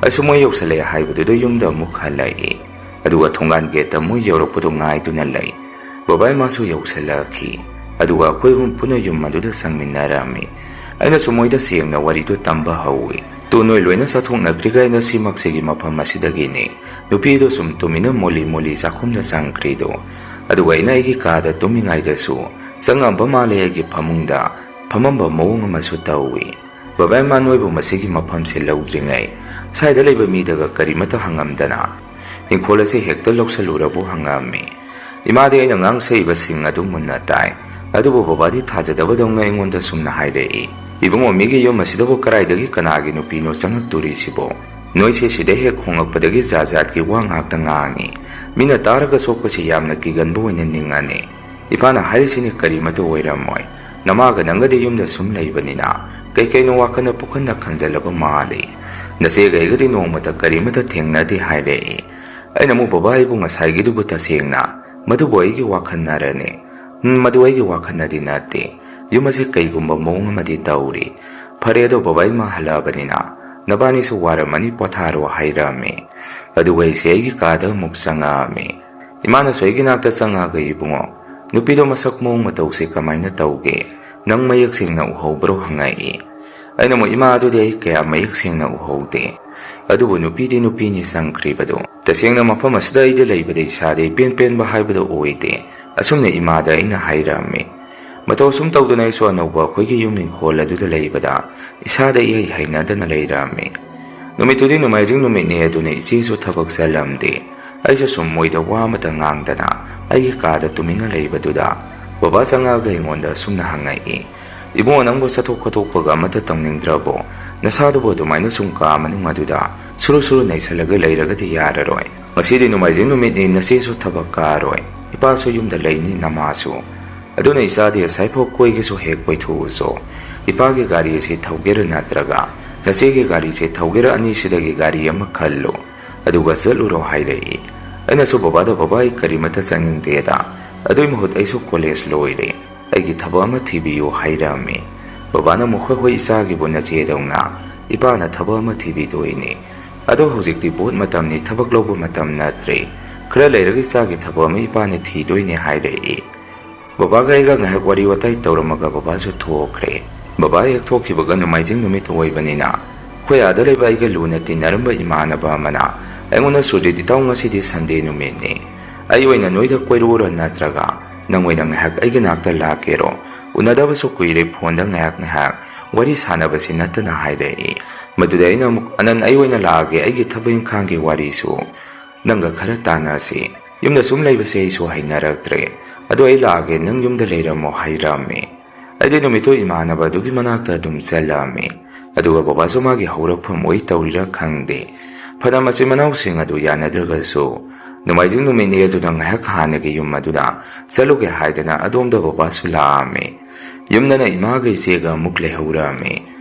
ꯑꯩꯁꯨ ꯃꯣꯏ ꯌꯧꯁꯜꯂꯛꯑꯦ ꯍꯥꯏꯕꯗꯨꯗ ꯌꯨꯝꯗ ꯑꯃꯨꯛ ꯍꯜꯂꯛꯏ꯫ ꯑꯗꯨꯒ ꯊꯣꯡꯒꯥꯟ ꯒꯦꯠꯇ ꯃꯣꯏ ꯌꯧꯔꯛꯄꯗꯨ ꯉꯥꯏꯗꯨꯅ ꯂꯩ꯫ ꯕꯕꯥ ꯏꯃꯥꯁꯨ ꯌꯧꯁꯜꯂꯛꯈꯤ꯫ ꯑꯗꯨꯒ ꯑꯩꯈꯣꯏ ꯑꯍꯨꯝ ꯄꯨꯟꯅ ꯌꯨꯝ ꯑꯗꯨꯗ ꯆꯪꯃꯤꯟꯅꯔꯝꯃꯤ꯫ ꯑꯩꯅꯁꯨ ꯃꯣꯏꯗ ꯁꯦꯡꯅ ꯋꯥꯔꯤꯗꯨ ꯇꯝꯕ ꯍꯧꯏ꯫ "ꯇꯨ ꯅꯣꯏ ꯂꯣꯏꯅ ꯆꯠꯊꯣꯛꯅꯈ꯭ꯔꯤꯉꯩꯗ ꯁꯤꯃꯛꯁꯤꯒꯤ ꯃꯐꯝ ꯑꯁꯤꯗꯒꯤꯅꯤ ꯅꯨꯄꯤꯗꯣ ꯁꯨꯝ ꯇꯨꯃꯤꯟꯅ ꯃꯣꯂꯤ ꯃꯣꯂꯤ ꯆꯥꯛꯈꯨꯝꯗ ꯆꯪꯈ꯭ꯔꯤꯗꯣ꯫ ꯑꯗꯨꯒ ꯑꯩꯅ ꯑꯩꯒꯤ ꯀꯥꯗ ꯇꯨꯝꯃꯤꯉꯩꯗꯁꯨ ꯆꯪꯉꯝꯕ ꯃꯥꯜꯂꯦ ꯑꯩꯒꯤ ꯐꯃꯨꯡꯗ ꯐꯝꯃꯝꯕ ꯃꯑꯣꯡ ꯑꯃꯁꯨ ꯇꯧꯏ꯫ ꯕꯕꯥ ꯏꯃꯥ ꯅꯣꯏꯕꯨ ꯃꯁꯤꯒꯤ ꯃꯐꯝꯁꯦ ꯂꯧꯗ꯭ꯔꯤꯉꯩ ꯁ꯭ꯋꯥꯏꯗ ꯂꯩꯕ ꯃꯤꯗꯒ ꯀꯔꯤꯃꯇ ꯍꯪꯉꯝꯗꯅ ꯏꯪꯈꯣꯜ ꯑꯁꯤ ꯍꯦꯛꯇ ꯂꯧꯁꯜꯂꯨꯔꯕꯣ ꯍꯪꯉꯛꯑꯝꯃꯤ꯫ ꯏꯃꯥꯗꯤ ꯑꯩꯅ ꯉꯥꯡꯁꯛꯏꯕꯁꯤꯡ ꯑꯗꯨ ꯃꯨꯟꯅ ꯇꯥꯏ, ꯑꯗꯨꯕꯨ ꯕꯕꯥꯗꯤ ꯊꯥꯖꯗꯕꯗꯧꯅ ꯑꯩꯉꯣꯟꯗ ꯁꯨꯝꯅ ꯍꯥꯏꯔꯛꯏ, "ꯏꯕꯨꯡꯉꯣ, ꯃꯤꯒꯤ ꯌꯨꯝ ꯑꯁꯤꯗꯕꯨ ꯀꯗꯥꯏꯗꯒꯤ ꯀꯅꯥꯒꯤ ꯅꯨꯄꯤꯅꯣ ꯆꯪꯉꯛꯇꯣꯔꯤꯁꯤꯕꯣ? ꯅꯣꯏꯁꯦ ꯁꯤꯗ ꯍꯦꯛ ꯍꯣꯡꯉꯛꯄꯗꯒꯤ ꯖꯥꯠ ꯖꯥꯠꯀꯤ ꯋꯥ ꯉꯥꯛꯇ ꯉꯥꯡꯉꯤ꯫ ꯃꯤꯅ ꯇꯥꯔꯒ ꯁꯣꯛꯄꯁꯤ ꯌꯥꯝꯅ ꯀꯤꯒꯟꯕ ꯑꯣꯏꯅ ꯅꯤꯡꯉꯅꯤ꯫ ꯏꯄꯥꯅ ꯍꯥꯏꯔꯤꯁꯤꯅꯤ ꯀꯔꯤꯃꯇ ꯑꯣꯏꯔꯝꯃꯣꯏ꯫ ꯅꯃꯥꯒ ꯅꯪꯒꯗꯤ ꯌꯨꯝꯗ ꯁꯨꯝ ꯂꯩꯕꯅꯤꯅ ꯀꯩ ꯀꯩꯅꯣ ꯋꯥꯈꯜꯅ ꯄꯨꯈꯟꯗ ꯈꯟꯖꯜꯂꯕ ꯃꯥꯜꯂꯤ꯫ ꯅꯆꯦꯒ ꯑꯩꯒꯗꯤ ꯅꯣꯡꯃꯇ ꯀꯔꯤꯃꯇ ꯊꯦꯡꯅꯗꯦ" ꯍꯥꯏꯔꯛꯏ꯫ ꯑꯩꯅ ꯑꯃꯨꯛ, "ꯕꯕꯥ, ꯑꯩꯕꯨ ꯉꯁꯥꯏꯒꯤꯗꯨꯕꯨ ꯇꯁꯦꯡꯅ ꯃꯗꯨꯕꯨ ꯑꯩꯒꯤ ꯋꯥꯈꯜꯅꯔꯅꯤ?" "ꯎꯝ, ꯃꯗꯨ ꯑꯩꯒꯤ ꯋꯥꯈꯜꯅꯗꯤ ꯅꯠꯇꯦ꯫ ꯌꯨꯝ ꯑꯁꯤ ꯀꯩꯒꯨꯝꯕ ꯃꯑꯣꯡ ꯑꯃꯗꯤ ꯇꯧꯔꯤ꯫ ꯐꯔꯦ ꯑꯗꯣ ꯕꯕꯥ, ꯏꯃꯥ ꯍꯜꯂꯛꯑꯕꯅꯤꯅ ꯅꯕꯥꯅꯤꯁꯨ ꯋꯥꯔꯝꯃꯅꯤ, ꯄꯣꯊꯥꯔꯣ" ꯍꯥꯏꯔꯛꯑꯝꯃꯤ꯫ ꯑꯗꯨꯒ ꯑꯩꯁꯦ ꯑꯩꯒꯤ ꯀꯥꯗ ꯑꯃꯨꯛ ꯆꯪꯉꯛꯑꯝꯃꯤ꯫ ꯏꯃꯥꯅꯁꯨ ꯑꯩꯒꯤ ꯅꯥꯛꯇ ꯆꯪꯉꯛꯑꯒ, "ꯏꯕꯨꯡꯉꯣ, ꯅꯨꯄꯤꯗꯣ ꯃꯁꯛ ꯃꯑꯣꯡ ꯃꯇꯧꯁꯦ ꯀꯃꯥꯏꯅ ꯇꯧꯒꯦ? ꯅꯪ ꯃꯌꯦꯛ ꯁꯦꯡꯅ ꯎꯍꯧꯕ꯭ꯔꯣ?" ꯍꯪꯉꯛꯏ꯫ ꯑꯩꯅ ꯑꯃꯨꯛ, "ꯏꯃꯥ, ꯑꯗꯨꯗꯤ ꯑꯩ ꯀꯌꯥ ꯃꯌꯦꯛ ꯁꯦꯡꯅ ꯎꯍꯧꯗꯦ꯫ ꯑꯗꯨꯕꯨ ꯅꯨꯄꯤꯗꯤ ꯅꯨꯄꯤꯅꯤ ꯆꯪꯈ꯭ꯔꯤꯕꯗꯣ꯫ ꯇꯁꯦꯡꯅ ꯃꯐꯝ ꯑꯁꯤꯗ ꯑꯩꯗꯤ ꯂꯩꯕꯗ ꯏꯁꯥꯗ ꯏꯄꯦꯟ ꯄꯦꯟꯕ ꯍꯥꯏꯕꯗꯨ ꯑꯣꯏꯗꯦ"꯫ ꯑꯁꯨꯝꯅ ꯏꯃꯥꯗ ꯑꯩꯅ ꯍꯥꯏꯔꯛꯑꯝꯃꯤ꯫ ꯃꯇꯧ ꯑꯁꯨꯝ ꯇꯧꯗꯅ ꯑꯩꯁꯨ ꯑꯅꯧꯕ ꯑꯩꯈꯣꯏꯒꯤ ꯌꯨꯝ ꯏꯪꯈꯣꯜ ꯑꯗꯨꯗ ꯂꯩꯕꯗ ꯏꯁꯥꯗ ꯏꯍꯩ ꯍꯩꯅꯗꯅ ꯂꯩꯔꯛꯑꯝꯃꯤ꯫ ꯅꯨꯃꯤꯠꯇꯨꯗꯤ ꯅꯣꯡꯃꯥꯏꯖꯤꯡ ꯅꯨꯃꯤꯠꯅꯤ, ꯑꯗꯨꯅ ꯏꯆꯦꯁꯨ ꯊꯕꯛ ꯆꯠꯂꯝꯗꯦ꯫ ꯑꯩꯁꯨ ꯁꯨꯝ ꯃꯣꯏꯗ ꯋꯥ ꯑꯃꯇ ꯉꯥꯡꯗꯅ ꯑꯩꯒꯤ ꯀꯥꯗ ꯇꯨꯃꯤꯟꯅ ꯂꯩꯕꯗꯨꯗ ꯕꯕꯥ ꯆꯪꯉꯛꯑꯒ ꯑꯩꯉꯣꯟꯗ ꯑꯁꯨꯝꯅ ꯍꯪꯉꯛꯏ, "ꯏꯕꯨꯡꯉꯣ, ꯅꯪꯕꯨ ꯆꯠꯊꯣꯛ ꯈꯣꯠꯇꯣꯛꯄꯒ ꯑꯃꯠꯇ ꯇꯧꯅꯤꯡꯗ꯭ꯔꯕꯣ? ꯅꯁꯥꯗꯨꯕꯨ ꯑꯗꯨꯃꯥꯏꯅ ꯁꯨꯝ ꯀꯥ ꯃꯅꯨꯡ ꯑꯗꯨꯗ ꯁꯨꯔꯨ ꯁꯨꯔꯨ ꯅꯩꯁꯜꯂꯒ ꯂꯩꯔꯒꯗꯤ ꯌꯥꯔꯔꯣꯏ꯫ ꯉꯁꯤꯗꯤ ꯅꯣꯡꯃꯥꯏꯖꯤꯡ ꯅꯨꯃꯤꯠꯅꯤ, ꯅꯆꯦꯁꯨ ꯊꯕꯛ ꯀꯥꯔꯣꯏ, ꯏꯄꯥꯁꯨ ꯌꯨꯝꯗ ꯂꯩꯅꯤ, ꯅꯃꯥꯁꯨ꯫ ꯑꯗꯨꯅ ꯏꯆꯥꯗꯤ ꯑꯁꯥꯏꯐꯥꯎ ꯀꯣꯏꯒꯦꯁꯨ ꯍꯦꯛ ꯀꯣꯏꯊꯣꯛꯎꯁꯣ꯫ ꯏꯄꯥꯒꯤ ꯒꯥꯔꯤ ꯑꯁꯤ ꯊꯧꯒꯦꯔꯥ ꯅꯠꯇ꯭ꯔꯒ ꯅꯆꯦꯒꯤ ꯒꯥꯔꯤꯁꯦ ꯊꯧꯒꯦꯔꯥ, ꯑꯅꯤꯁꯤꯗꯒꯤ ꯒꯥꯔꯤ ꯑꯃ ꯈꯜꯂꯨ, ꯑꯗꯨꯒ ꯆꯠꯂꯨꯔꯣ" ꯍꯥꯏꯔꯛꯏ꯫ ꯑꯩꯅꯁꯨ, "ꯕꯕꯥꯗ, ꯕꯕꯥ, ꯑꯩ ꯀꯔꯤꯃꯇ ꯆꯠꯅꯤꯡꯗꯦꯗ, ꯑꯗꯨꯏ ꯃꯍꯨꯠ ꯑꯩꯁꯨ ꯀꯣꯂꯦꯖ ꯂꯣꯏꯔꯦ, ꯑꯩꯒꯤ ꯊꯕꯛ ꯑꯃ ꯊꯤꯕꯤꯌꯨ" ꯍꯥꯏꯔꯛꯑꯝꯃꯤ꯫ ꯕꯕꯥꯅ ꯑꯃꯨꯛ, "ꯍꯣꯏ ꯍꯣꯏ, ꯏꯆꯥꯒꯤꯕꯨ ꯅꯆꯦꯗꯧꯅ ꯏꯄꯥꯅ ꯊꯕꯛ ꯑꯃ ꯊꯤꯕꯤꯗꯣꯏꯅꯦ꯫ ꯑꯗꯣ ꯍꯧꯖꯤꯛꯇꯤ ꯚꯣꯠ ꯃꯇꯝꯅꯤ, ꯊꯕꯛ ꯂꯧꯕ ꯃꯇꯝ ꯅꯠꯇ꯭ꯔꯦ꯫ ꯈꯔ ꯂꯩꯔꯒ ꯏꯆꯥꯒꯤ ꯊꯕꯛ ꯑꯃ ꯏꯄꯥꯅ ꯊꯤꯗꯣꯏꯅꯦ" ꯍꯥꯏꯔꯛꯏ꯫ ꯕꯕꯥꯒ ꯑꯩꯒ ꯉꯥꯏꯍꯥꯛ ꯋꯥꯔꯤ ꯋꯥꯇꯥꯏ ꯇꯧꯔꯝꯃꯒ ꯕꯕꯥꯁꯨ ꯊꯣꯛꯈ꯭ꯔꯦ꯫ ꯕꯕꯥ ꯍꯦꯛ ꯊꯣꯛꯈꯤꯕꯒ ꯅꯣꯡꯃꯥꯏꯖꯤꯡ ꯅꯨꯃꯤꯠ ꯑꯣꯏꯕꯅꯤꯅ ꯑꯩꯈꯣꯏ ꯑꯥꯗ ꯂꯩꯕ ꯑꯩꯒ ꯂꯨꯅ ꯇꯤꯟꯅꯔꯝꯕ ꯏꯃꯥꯟꯅꯕ ꯑꯃꯅ ꯑꯩꯉꯣꯟꯗ, "ꯁꯨꯔꯖꯤꯠ, ꯏꯇꯥꯎ, ꯉꯁꯤꯗꯤ ꯁꯟꯗꯦ ꯅꯨꯃꯤꯠꯅꯤ, ꯑꯩ ꯑꯣꯏꯅ ꯅꯣꯏꯗ ꯀꯣꯏꯔꯛꯎꯔꯣ, ꯅꯠꯇ꯭ꯔꯒ ꯅꯪ ꯑꯣꯏꯅ ꯉꯥꯏꯍꯥꯛ ꯑꯩꯒꯤ ꯅꯥꯛꯇ ꯂꯥꯛꯀꯦꯔꯣ? ꯎꯅꯗꯕꯁꯨ ꯀꯨꯏꯔꯦ, ꯐꯣꯟꯗ ꯉꯥꯏꯍꯥꯛ ꯉꯥꯏꯍꯥꯛ ꯋꯥꯔꯤ ꯁꯥꯟꯅꯕꯁꯤ ꯅꯠꯇꯅ" ꯍꯥꯏꯔꯛꯏ꯫ ꯃꯗꯨꯗ ꯑꯩꯅ ꯑꯃꯨꯛ, "ꯑꯅꯟ, ꯑꯩ ꯑꯣꯏꯅ ꯂꯥꯛꯑꯒꯦ, ꯑꯩꯒꯤ ꯊꯕꯛ ꯏꯪꯈꯥꯡꯒꯤ ꯋꯥꯔꯤꯁꯨ ꯅꯪꯒ ꯈꯔ ꯇꯥꯟꯅꯁꯤ꯫ ꯌꯨꯝꯗ ꯁꯨꯝ ꯂꯩꯕꯁꯦ ꯑꯩꯁꯨ ꯍꯩꯅꯔꯛꯇ꯭ꯔꯦ꯫ ꯑꯗꯣ ꯑꯩ ꯂꯥꯛꯑꯒꯦ, ꯅꯪ ꯌꯨꯝꯗ ꯂꯩꯔꯝꯃꯣ" ꯍꯥꯏꯔꯛꯑꯝꯃꯤ꯫ ꯑꯩꯗꯤ ꯅꯨꯃꯤꯠꯇꯨ ꯏꯃꯥꯟꯅꯕ ꯑꯗꯨꯒꯤ ꯃꯅꯥꯛꯇ ꯑꯗꯨꯝ ꯆꯠꯂꯛꯑꯝꯃꯤ꯫ ꯑꯗꯨꯒ ꯕꯕꯥꯁꯨ ꯃꯥꯒꯤ ꯍꯧꯔꯛꯐꯝ ꯑꯣꯏ ꯇꯧꯔꯤꯔꯥ ꯈꯪꯗꯦ, ꯐꯅ ꯃꯆꯤꯟ ꯃꯅꯥꯎꯁꯤꯡ ꯑꯗꯨ ꯌꯥꯅꯗ꯭ꯔꯒꯁꯨ, ꯅꯣꯡꯃꯥꯏꯖꯤꯡ ꯅꯨꯃꯤꯠꯅꯤ ꯑꯗꯨꯅ ꯉꯥꯏꯍꯥꯛ ꯍꯥꯟꯅꯒꯤ ꯌꯨꯝ ꯑꯗꯨꯗ ꯆꯠꯂꯨꯒꯦ ꯍꯥꯏꯗꯅ ꯑꯗꯣꯝꯗ ꯕꯕꯥꯁꯨ ꯂꯥꯛꯑꯝꯃꯤ꯫ ꯌꯨꯝꯗꯅ ꯏꯃꯥꯒ ꯏꯆꯦꯒ ꯑꯃꯨꯛ ꯂꯩꯍꯧꯔꯛꯑꯝꯃꯤ꯫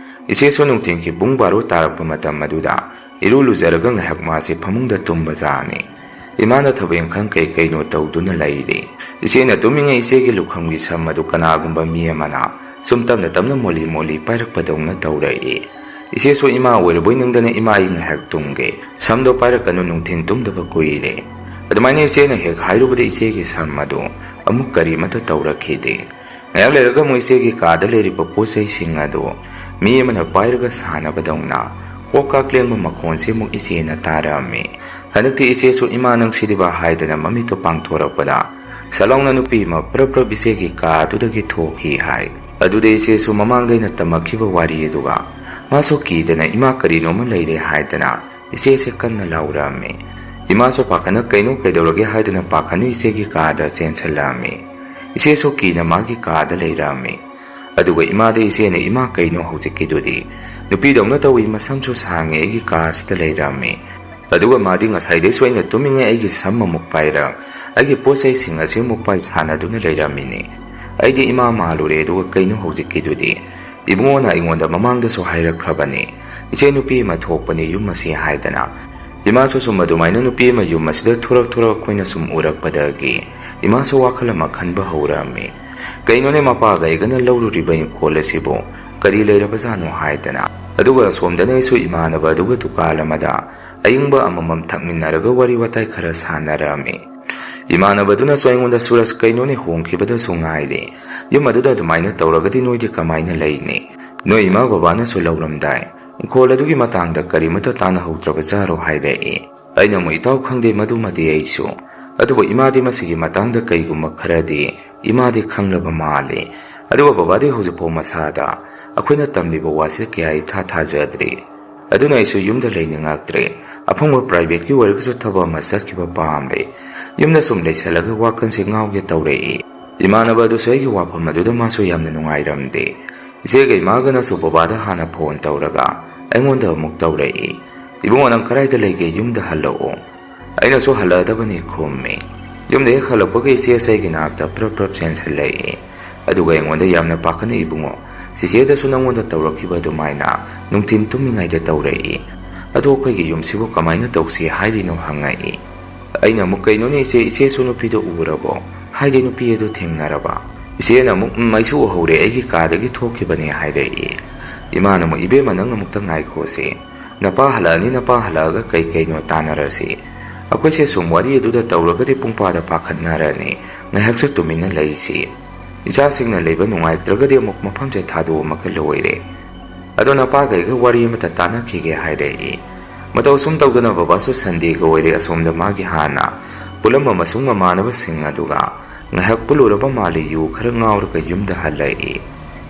ꯏꯆꯦꯁꯨ ꯅꯨꯡꯊꯤꯜꯒꯤ ꯄꯨꯡ ꯕꯥꯔꯣ ꯇꯥꯔꯛꯄ ꯃꯇꯝ ꯑꯗꯨꯗ ꯏꯔꯨ ꯂꯨꯖꯔꯒ ꯉꯥꯏꯍꯥꯛ ꯃꯥꯁꯦ ꯐꯃꯨꯡꯗ ꯇꯨꯝꯕꯖꯥꯠꯅꯤ꯫ ꯏꯃꯥꯅ ꯊꯕꯛ ꯏꯪꯈꯥꯡ ꯀꯩ ꯀꯩꯅꯣ ꯇꯧꯗꯨꯅ ꯂꯩꯔꯤ꯫ ꯏꯆꯦꯅ ꯇꯨꯝꯃꯤꯉꯩ ꯏꯆꯦꯒꯤ ꯂꯨꯈꯝꯒꯤ ꯁꯝ ꯑꯗꯨ ꯀꯅꯥꯒꯨꯝꯕ ꯃꯤ ꯑꯃꯅ ꯁꯨꯝ ꯇꯞꯅ ꯇꯞꯅ ꯃꯣꯂꯤ ꯃꯣꯂꯤ ꯄꯥꯏꯔꯛꯄꯗꯧꯅ ꯇꯧꯔꯛꯏ꯫ ꯏꯆꯦꯁꯨ ꯏꯃꯥ ꯑꯣꯏꯔꯕꯣꯏ ꯅꯤꯡꯗꯅ, "ꯏꯃꯥ, ꯑꯩ ꯉꯥꯏꯍꯥꯛ ꯇꯨꯝꯒꯦ, ꯁꯝꯗꯣ ꯄꯥꯏꯔꯛꯀꯅꯨ, ꯅꯨꯡꯊꯤꯜ ꯇꯨꯝꯗꯕ ꯀꯨꯏꯔꯦ"꯫ ꯑꯗꯨꯃꯥꯏꯅ ꯏꯆꯦꯅ ꯍꯦꯛ ꯍꯥꯏꯔꯨꯕꯗ ꯏꯆꯦꯒꯤ ꯁꯝ ꯑꯗꯨ ꯑꯃꯨꯛ ꯀꯔꯤꯃꯠꯇ ꯇꯧꯔꯛꯈꯤꯗꯦ꯫ ꯉꯥꯏꯍꯥꯛ ꯂꯩꯔꯒ ꯑꯃꯨꯛ ꯏꯆꯦꯒꯤ ꯀꯥꯗ ꯂꯩꯔꯤꯕ ꯄꯣꯠ ꯆꯩꯁꯤꯡ ꯑꯗꯨ ꯃꯤ ꯑꯃꯅ ꯄꯥꯏꯔꯒ ꯁꯥꯟꯅꯕꯗꯧꯅ ꯀꯣꯛ ꯀꯥꯛ ꯂꯦꯡꯕ ꯃꯈꯣꯟꯁꯤ ꯑꯃꯨꯛ ꯏꯆꯦꯅ ꯇꯥꯔꯛꯑꯝꯃꯤ꯫ ꯍꯟꯗꯛꯇꯤ ꯏꯆꯦꯁꯨ "ꯏꯃꯥ, ꯅꯪ ꯁꯤꯗꯤꯕ" ꯍꯥꯏꯗꯅ ꯃꯃꯤꯠꯇꯨ ꯄꯥꯡꯊꯣꯔꯛꯄꯗ, ꯁꯠ ꯂꯥꯎꯅ ꯅꯨꯄꯤ ꯑꯃ ꯄ꯭ꯔꯞ ꯄ꯭ꯔꯞ ꯏꯆꯦꯒꯤ ꯀꯥ ꯑꯗꯨꯗꯒꯤ ꯊꯣꯛꯈꯤ ꯍꯥꯏ꯫ ꯑꯗꯨꯗ ꯏꯆꯦꯁꯨ ꯃꯃꯥꯡꯗ ꯑꯩꯅ ꯇꯝꯃꯛꯈꯤꯕ ꯋꯥꯔꯤ ꯑꯗꯨꯒ ꯃꯥꯁꯨ ꯀꯤꯗꯅ "ꯏꯃꯥ, ꯀꯔꯤꯅꯣꯃ ꯂꯩꯔꯦ" ꯍꯥꯏꯗꯅ ꯏꯆꯦꯁꯦ ꯀꯟꯅ ꯂꯥꯎꯔꯛꯑꯝꯃꯤ꯫ ꯏꯃꯥꯁꯨ ꯄꯥꯈꯠꯅ "ꯀꯩꯅꯣ, ꯀꯩꯗꯧꯔꯒꯦ?" ꯍꯥꯏꯗꯨꯅ ꯄꯥꯈꯠꯅ ꯏꯆꯦꯒꯤ ꯀꯥꯗ ꯆꯦꯟꯁꯤꯜꯂꯛꯑꯝꯃꯤ꯫ ꯏꯆꯦꯁꯨ ꯀꯤꯅ ꯃꯥꯒꯤ ꯀꯥꯗ ꯂꯩꯔꯛꯑꯝꯃꯤ꯫ ꯑꯗꯨꯒ ꯏꯃꯥꯗ ꯏꯆꯦꯅ "ꯏꯃꯥ, ꯀꯩꯅꯣ ꯍꯧꯖꯤꯛꯀꯤꯗꯨꯗꯤ? ꯅꯨꯄꯤꯗꯧꯅ ꯇꯧꯏ, ꯃꯁꯝꯁꯨ ꯁꯥꯡꯉꯦ, ꯑꯩꯒꯤ ꯀꯥꯁꯤꯗ ꯂꯩꯔꯛꯑꯝꯃꯤ꯫ ꯑꯗꯨꯒ ꯃꯥꯗꯤ ꯉꯁꯥꯏꯗꯩꯁꯨ ꯑꯩꯅ ꯇꯨꯝꯃꯤꯉꯩ ꯑꯩꯒꯤ ꯁꯝ ꯑꯃꯨꯛ ꯄꯥꯏꯔꯛ, ꯑꯩꯒꯤ ꯄꯣꯠ ꯆꯩꯁꯤꯡ ꯑꯁꯤ ꯑꯃꯨꯛ ꯄꯥꯏ ꯁꯥꯟꯅꯗꯨꯅ ꯂꯩꯔꯝꯃꯤꯅꯤ꯫ ꯑꯩꯗꯤ ꯏꯃꯥ ꯃꯥꯜꯂꯨꯔꯦ, ꯑꯗꯨꯒ ꯀꯩꯅꯣ ꯍꯧꯖꯤꯛꯀꯤꯗꯨꯗꯤ? ꯏꯕꯨꯡꯉꯣꯅ ꯑꯩꯉꯣꯟꯗ ꯃꯃꯥꯡꯗꯁꯨ ꯍꯥꯏꯔꯛꯈ꯭ꯔꯕꯅꯤ, ꯏꯆꯦ ꯅꯨꯄꯤ ꯑꯃ ꯊꯣꯛꯄꯅꯤ ꯌꯨꯝ ꯑꯁꯤ ꯍꯥꯏꯗꯅ꯫ ꯏꯃꯥꯁꯨ ꯁꯨꯝ ꯑꯗꯨꯃꯥꯏꯅ ꯅꯨꯄꯤ ꯑꯃ ꯌꯨꯝ ꯑꯁꯤꯗ ꯊꯣꯔꯛ ꯊꯣꯔꯛ ꯑꯩꯈꯣꯏꯅ ꯁꯨꯝ ꯎꯔꯛꯄꯗꯒꯤ ꯏꯃꯥꯁꯨ ꯋꯥꯈꯜ ꯑꯃ ꯈꯟꯕ ꯍꯧꯔꯛꯑꯝꯃꯤ꯫ "ꯀꯩꯅꯣꯅꯦ, ꯃꯄꯥꯒ ꯑꯩꯒꯅ ꯂꯧꯔꯨꯔꯤꯕ ꯏꯪꯈꯣꯜ ꯑꯁꯤꯕꯨ ꯀꯔꯤ ꯂꯩꯔꯕꯖꯥꯠꯅꯣ?" ꯍꯥꯏꯗꯅ꯫ ꯑꯗꯨꯒ ꯑꯁꯣꯝꯗꯅ ꯑꯩꯁꯨ ꯏꯃꯥꯟꯅꯕ ꯑꯗꯨꯒ ꯗꯨꯀꯥꯟ ꯑꯃꯗ ꯑꯏꯪꯕ ꯑꯃꯃꯝ ꯊꯛꯃꯤꯟꯅꯔꯒ ꯋꯥꯔꯤ ꯋꯥꯇꯥꯏ ꯈꯔ ꯁꯥꯟꯅꯔꯛꯑꯝꯃꯤ꯫ ꯏꯃꯥꯟꯅꯕꯗꯨꯅꯁꯨ ꯑꯩꯉꯣꯟꯗ, "ꯁꯨꯔꯖ, ꯀꯩꯅꯣꯅꯦ, ꯍꯣꯡꯈꯤꯕꯗꯁꯨ ꯉꯥꯏꯔꯤ, ꯌꯨꯝ ꯑꯗꯨꯗ ꯑꯗꯨꯃꯥꯏꯅ ꯇꯧꯔꯒꯗꯤ ꯅꯣꯏꯗꯤ ꯀꯃꯥꯏꯅ ꯂꯩꯅꯤ? ꯅꯣꯏ ꯏꯃꯥ ꯕꯕꯥꯅꯁꯨ ꯂꯧꯔꯝꯗꯥꯏ, ꯏꯪꯈꯣꯜ ꯑꯗꯨꯒꯤ ꯃꯇꯥꯡꯗ ꯀꯔꯤꯃꯠꯇ ꯇꯥꯟꯅꯍꯧꯗ꯭ꯔꯕꯖꯥꯔꯣ?" ꯍꯥꯏꯔꯛꯏ꯫ ꯑꯩꯅ ꯑꯃꯨꯛ, "ꯏꯇꯥꯎ, ꯈꯪꯗꯦ ꯃꯗꯨꯃꯗꯤ ꯑꯩꯁꯨ, ꯑꯗꯨꯕꯨ ꯏꯃꯥꯗꯤ ꯃꯁꯤꯒꯤ ꯃꯇꯥꯡꯗ ꯀꯩꯒꯨꯝꯕ ꯈꯔꯗꯤ ꯏꯃꯥꯗꯤ ꯈꯪꯂꯕ ꯃꯥꯜꯂꯤ, ꯑꯗꯨꯒ ꯕꯕꯥꯗꯤ ꯍꯧꯖꯤꯛꯐꯥꯎ ꯃꯁꯥꯗ ꯑꯩꯈꯣꯏꯅ ꯇꯝꯂꯤꯕ ꯋꯥꯁꯦ ꯀꯌꯥ ꯏꯊꯥ ꯊꯥꯖꯗ꯭ꯔꯤ"꯫ ꯑꯗꯨꯅ ꯑꯩꯁꯨ ꯌꯨꯝꯗ ꯂꯩꯅꯤꯡꯉꯛꯇ꯭ꯔꯦ꯫ ꯑꯐꯪꯕ privateꯀꯤ ꯑꯣꯏꯔꯒꯁꯨ ꯊꯕꯛ ꯑꯃ ꯆꯠꯈꯤꯕ ꯄꯥꯝꯂꯦ꯫ ꯌꯨꯝꯗ ꯁꯨꯝ ꯂꯩꯁꯜꯂꯒ ꯋꯥꯈꯜꯁꯦ ꯉꯥꯎꯒꯦ ꯇꯧꯔꯛꯏ꯫ ꯏꯃꯥꯟꯅꯕ ꯑꯗꯨꯁꯨ ꯑꯩꯒꯤ ꯋꯥꯐꯝ ꯑꯗꯨꯗ ꯃꯥꯁꯨ ꯌꯥꯝꯅ ꯅꯨꯡꯉꯥꯏꯔꯝꯗꯦ꯫ ꯏꯆꯦꯒ ꯏꯃꯥꯒꯅꯁꯨ ꯕꯕꯥꯗ ꯍꯥꯟꯅ phone ꯇꯧꯔꯒ ꯑꯩꯉꯣꯟꯗ ꯑꯃꯨꯛ ꯇꯧꯔꯛꯏ꯫ "ꯏꯕꯨꯡꯉꯣ, ꯅꯪ ꯀꯗꯥꯏꯗ ꯂꯩꯒꯦ? ꯌꯨꯝꯗ ꯍꯜꯂꯛꯑꯣ꯫" ꯑꯩꯅꯁꯨ "ꯍꯜꯂꯛꯑꯗꯕꯅꯤ" ꯈꯨꯝꯃꯤ꯫ ꯌꯨꯝꯗ ꯍꯦꯛ ꯍꯜꯂꯛꯄꯒ ꯏꯆꯦꯁꯦ ꯑꯩꯒꯤ ꯅꯥꯛꯇ ꯄ꯭ꯔꯞ ꯄ꯭ꯔꯞ ꯆꯦꯟꯁꯤꯜꯂꯛꯏ꯫ ꯑꯗꯨꯒ ꯑꯩꯉꯣꯟꯗ ꯌꯥꯝꯅ ꯄꯥꯈꯠꯅ, "ꯏꯕꯨꯡꯉꯣ, ꯆꯤꯆꯦꯗꯁꯨ ꯅꯪꯉꯣꯟꯗ ꯇꯧꯔꯛꯈꯤꯕ ꯑꯗꯨꯃꯥꯏꯅ ꯅꯨꯡꯊꯤꯟ ꯇꯨꯝꯃꯤꯉꯩꯗ ꯇꯧꯔꯛꯏ꯫ ꯑꯗꯣ ꯑꯩꯈꯣꯏꯒꯤ ꯌꯨꯝꯁꯤꯕꯨ ꯀꯃꯥꯏꯅ ꯇꯧꯁꯤ ꯍꯥꯏꯔꯤꯅꯣ?" ꯍꯪꯉꯛꯏ꯫ ꯑꯩꯅ ꯑꯃꯨꯛ, "ꯀꯩꯅꯣꯅꯦ ꯏꯆꯦ, ꯏꯆꯦꯁꯨ ꯅꯨꯄꯤꯗꯣ ꯎꯔꯕꯣ? ꯍꯥꯏꯗꯤ ꯅꯨꯄꯤ ꯑꯗꯨ ꯊꯦꯡꯅꯔꯕ?" ꯏꯆꯦꯅ ꯑꯃꯨꯛ, "ꯎꯝ, ꯑꯩꯁꯨ ꯎꯍꯧꯔꯦ, ꯑꯩꯒꯤ ꯀꯥꯗꯒꯤ ꯊꯣꯛꯈꯤꯕꯅꯦ" ꯍꯥꯏꯔꯛꯏ꯫ ꯏꯃꯥꯅ ꯑꯃꯨꯛ, "ꯏꯕꯦꯝꯃ, ꯅꯪ ꯑꯃꯨꯛꯇ ꯉꯥꯏꯈꯣꯁꯦ꯫ ꯅꯄꯥ ꯍꯜꯂꯛꯑꯅꯤ, ꯅꯄꯥ ꯍꯜꯂꯛꯑꯒ ꯀꯩ ꯀꯩꯅꯣ ꯇꯥꯟꯅꯔꯁꯤ꯫" ꯑꯩꯈꯣꯏꯁꯦ ꯁꯨꯝ ꯋꯥꯔꯤ ꯑꯗꯨꯗ ꯇꯧꯔꯒꯗꯤ ꯄꯨꯡꯄꯥꯗ ꯄꯥꯈꯠꯅꯔꯅꯤ꯫ ꯉꯥꯏꯍꯥꯛꯁꯨ ꯇꯨꯃꯤꯟꯅ ꯂꯩꯁꯤ꯫ ꯏꯆꯥꯁꯤꯡꯅ ꯂꯩꯕ ꯅꯨꯡꯉꯥꯏꯇ꯭ꯔꯒꯗꯤ ꯑꯃꯨꯛ ꯃꯐꯝꯁꯦ ꯊꯥꯗꯣꯛꯑꯝꯃꯒ ꯂꯣꯏꯔꯦ꯫ "ꯑꯗꯣ ꯅꯄꯥꯒ ꯑꯩꯒ ꯋꯥꯔꯤ ꯑꯃꯇ ꯇꯥꯟꯅꯈꯤꯒꯦ" ꯍꯥꯏꯔꯛꯏ꯫ ꯃꯇꯧ ꯁꯨꯝ ꯇꯧꯗꯅ ꯕꯕꯥꯁꯨ Sundayꯒ ꯑꯣꯏꯔꯦ ꯑꯁꯣꯝꯗ ꯃꯥꯒꯤ ꯍꯥꯟꯅ ꯄꯨꯜꯂꯝꯕ ꯃꯁꯨꯡ ꯃꯃꯥꯟꯅꯕꯁꯤꯡ ꯑꯗꯨꯒ ꯉꯥꯏꯍꯥꯛ ꯄꯨꯜꯂꯨꯔꯕ ꯃꯥꯜꯂꯦ, ꯌꯨ ꯈꯔ ꯉꯥꯎꯔꯒ ꯌꯨꯝꯗ ꯍꯜꯂꯛꯏ꯫